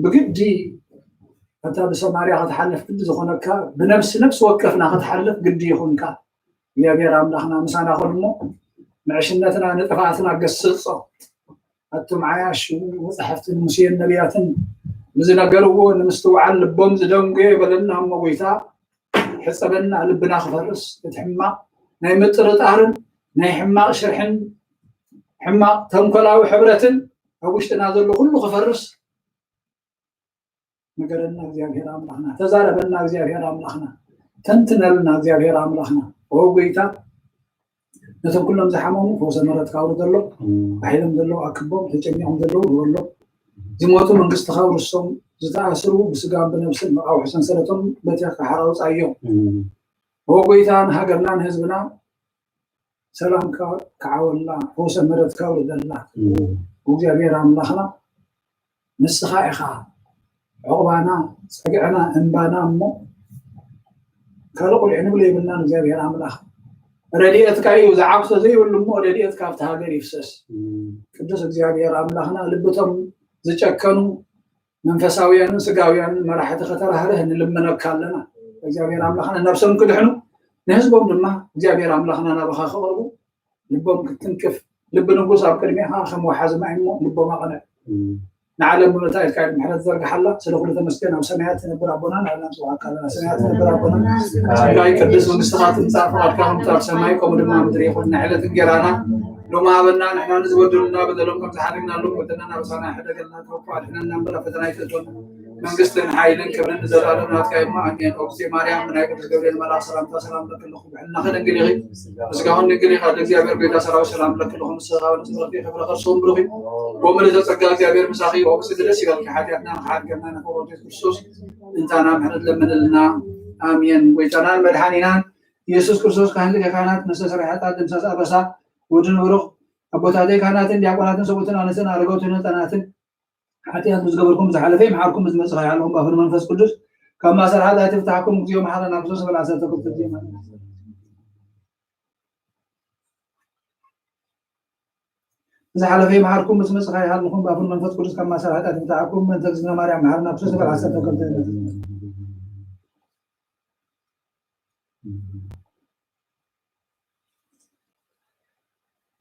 ብግዲ እታ ብሰማርያ ክትሓልፍ ግዲ ዝኾነካ ብነፍሲ ነፍሲ ወከፍና ክትሓልፍ ግዲ ይኹንካ። እግዚኣብሔር ኣምላኽና ምሳና ኹን እሞ ንዕሽነትና ንጥፍኣትና ገስጾ። ኣቱም ዓያሹ መጻሕፍትን ሙሴን ነቢያትን ንዝነገርዎ ንምስትውዓል ልቦም ዝደንጎየ በለና እሞ ጎይታ ሕጸበና። ልብና ክፈርስ እቲ ሕማቕ ናይ ምጥርጣርን ናይ ሕማቕ ሽርሕን ሕማቕ ተንኮላዊ ሕብረትን ኣብ ውሽጥና ዘሎ ኩሉ ክፈርስ ንገረና እግዚኣብሔር ኣምላኽና፣ ተዛረበና እግዚኣብሔር ኣምላኽና፣ ተንትነልና እግዚኣብሔር ኣምላኽና። ኦ ጎይታ ነቶም ኩሎም ዝሓመሙ ፈውሰ ምሕረትካ ኣውርደሎም። ባሒሎም ዘለዉ ኣክቦም፣ ተጨኒቖም ዘለዉ ርወሎም። ዝሞቱ መንግስትኻ ውርሶም፣ ዝተኣስሩ ብስጋን ብነብስን መቓውሒ ሰንሰለቶም በቲኻ ሓራ ኣውፃዮም። ኦ ጎይታ ንሃገርና ንህዝብና ሰላምካ ክዓወልና ፈውሰ ምሕረትካ ኣውርደልና። እግዚኣብሔር ኣምላኽና ንስኻ ኢኻ ዕቑባና፣ ጸግዕና፣ እምባና እሞ ካልእ ቁልዒ ንብሎ የብልናን። እግዚኣብሔር ኣምላኽ ረድኤትካ እዩ ዝዓግቶ ዘይብሉ እሞ ረድኤትካ ኣብቲ ሃገር ይፍሰስ። ቅዱስ እግዚኣብሔር ኣምላኽና ልብቶም ዝጨከኑ መንፈሳውያንን ስጋውያንን መራሕቲ ከተራህርህ ንልምነካ ኣለና። እግዚኣብሔር ኣምላኽና ነብሶም ክድሕኑ ንህዝቦም ድማ እግዚኣብሔር ኣምላኽና ናባኻ ክቐርቡ ልቦም ክትንክፍ ልቢ ንጉስ ኣብ ቅድሜኻ ከም ወሓዚ ማይ እሞ ልቦም ኣቕንዕ። ንዓለም ብምልእታ ኢልካ ምሕረት ዘርግሓላ። ስለ ኩሉ ተመስገን። ኣብ ሰማያት ትነብር ኣቦና ንዓለም ስብሐካ ኣለና። ሰማያት ትነብር ኣቦና ጸጋይ ቅድስ መንግስትኻ ትምጻእ። ፍቓድካ ከምቲ ኣብ ሰማይ ከምኡ ድማ ኣብ ምድሪ ይኹን። ንዕለት እንጌራና ሎሚ ሃበና። ንሕና ንዝበደሉና በደሎም ከም ዝሓደግናሎም በደልና በሳና ሕደገልና። ተወኩ ኣድሕነና እምበር ኣብ ፈተና ኣይተእትወና። መንግስትን ሓይልን ክብርን ንዘለኣለም ናትካ እዩ እሞ ኣሜን። ኦግዜ ማርያም ብናይ ቅዱስ ገብርኤል መልኣኽ ሰላምታ ሰላም ለክልኹ ብሕልናኺ ድንግል ኢኺ፣ ስጋሁን ድንግል ኢኻ። እግዚኣብሔር ጎይታ ሰራዊት ሰላም ለክልኹ፣ ንስኻ ንጽረፊ ክብረ ከርሰውን ብሩኺ ወምልእተ ጸጋ እግዚኣብሔር ምሳኺ። ኦግዜ ደስ ይበልኪ፣ ሓጢኣትና ንኽሓድገና ንኽብሮ ክርስቶስ እንታና ምሕረት ለምንልና። ኣሜን። ጎይታናን መድሓኒናን ኢየሱስ ክርስቶስ ካህን ሊቀ ካህናት መስተስርሒ ኃጢኣት ደምሳስ ኣበሳ ወድን ብሩኽ ኣቦታተይ ካህናትን ዲያቆናትን ሰብኡትን ኣንስትን ኣረገውትን ህፃናትን ሓጢኣት ዝገበርኩም ዝሓለፈ ይምሓርኩም፣ ምስ መጽእ ከይሃልኹም ባፍን መንፈስ ቅዱስ ካብ ማእሰር ሓጢኣት ይፍታሕኩም። እግዚኦ መሓረና ክርስቶስ በል ዓሰርተ ክልተ ዜማ ዝሓለፈ ይምሓርኩም፣ ምስ መጽእ ከይሃልኹም ባፍን መንፈስ ቅዱስ ካብ ማእሰር ሓጢኣት ይፍታሕኩም። ምእንተ እግዝእትነ ማርያም መሓረና ክርስቶስ በል ዓሰርተ ክልተ ዜማ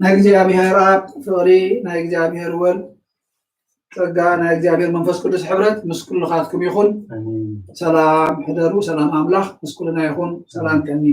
ናይ እግዚኣብሔር ኣብ ፍቕሪ ናይ እግዚኣብሔር ወልድ ጸጋ ናይ እግዚኣብሔር መንፈስ ቅዱስ ሕብረት ምስ ኩልኻትኩም ይኹን። ሰላም ሕደሩ፣ ሰላም ኣምላኽ ምስ ኩልና ይኹን። ሰላም ቀኒ።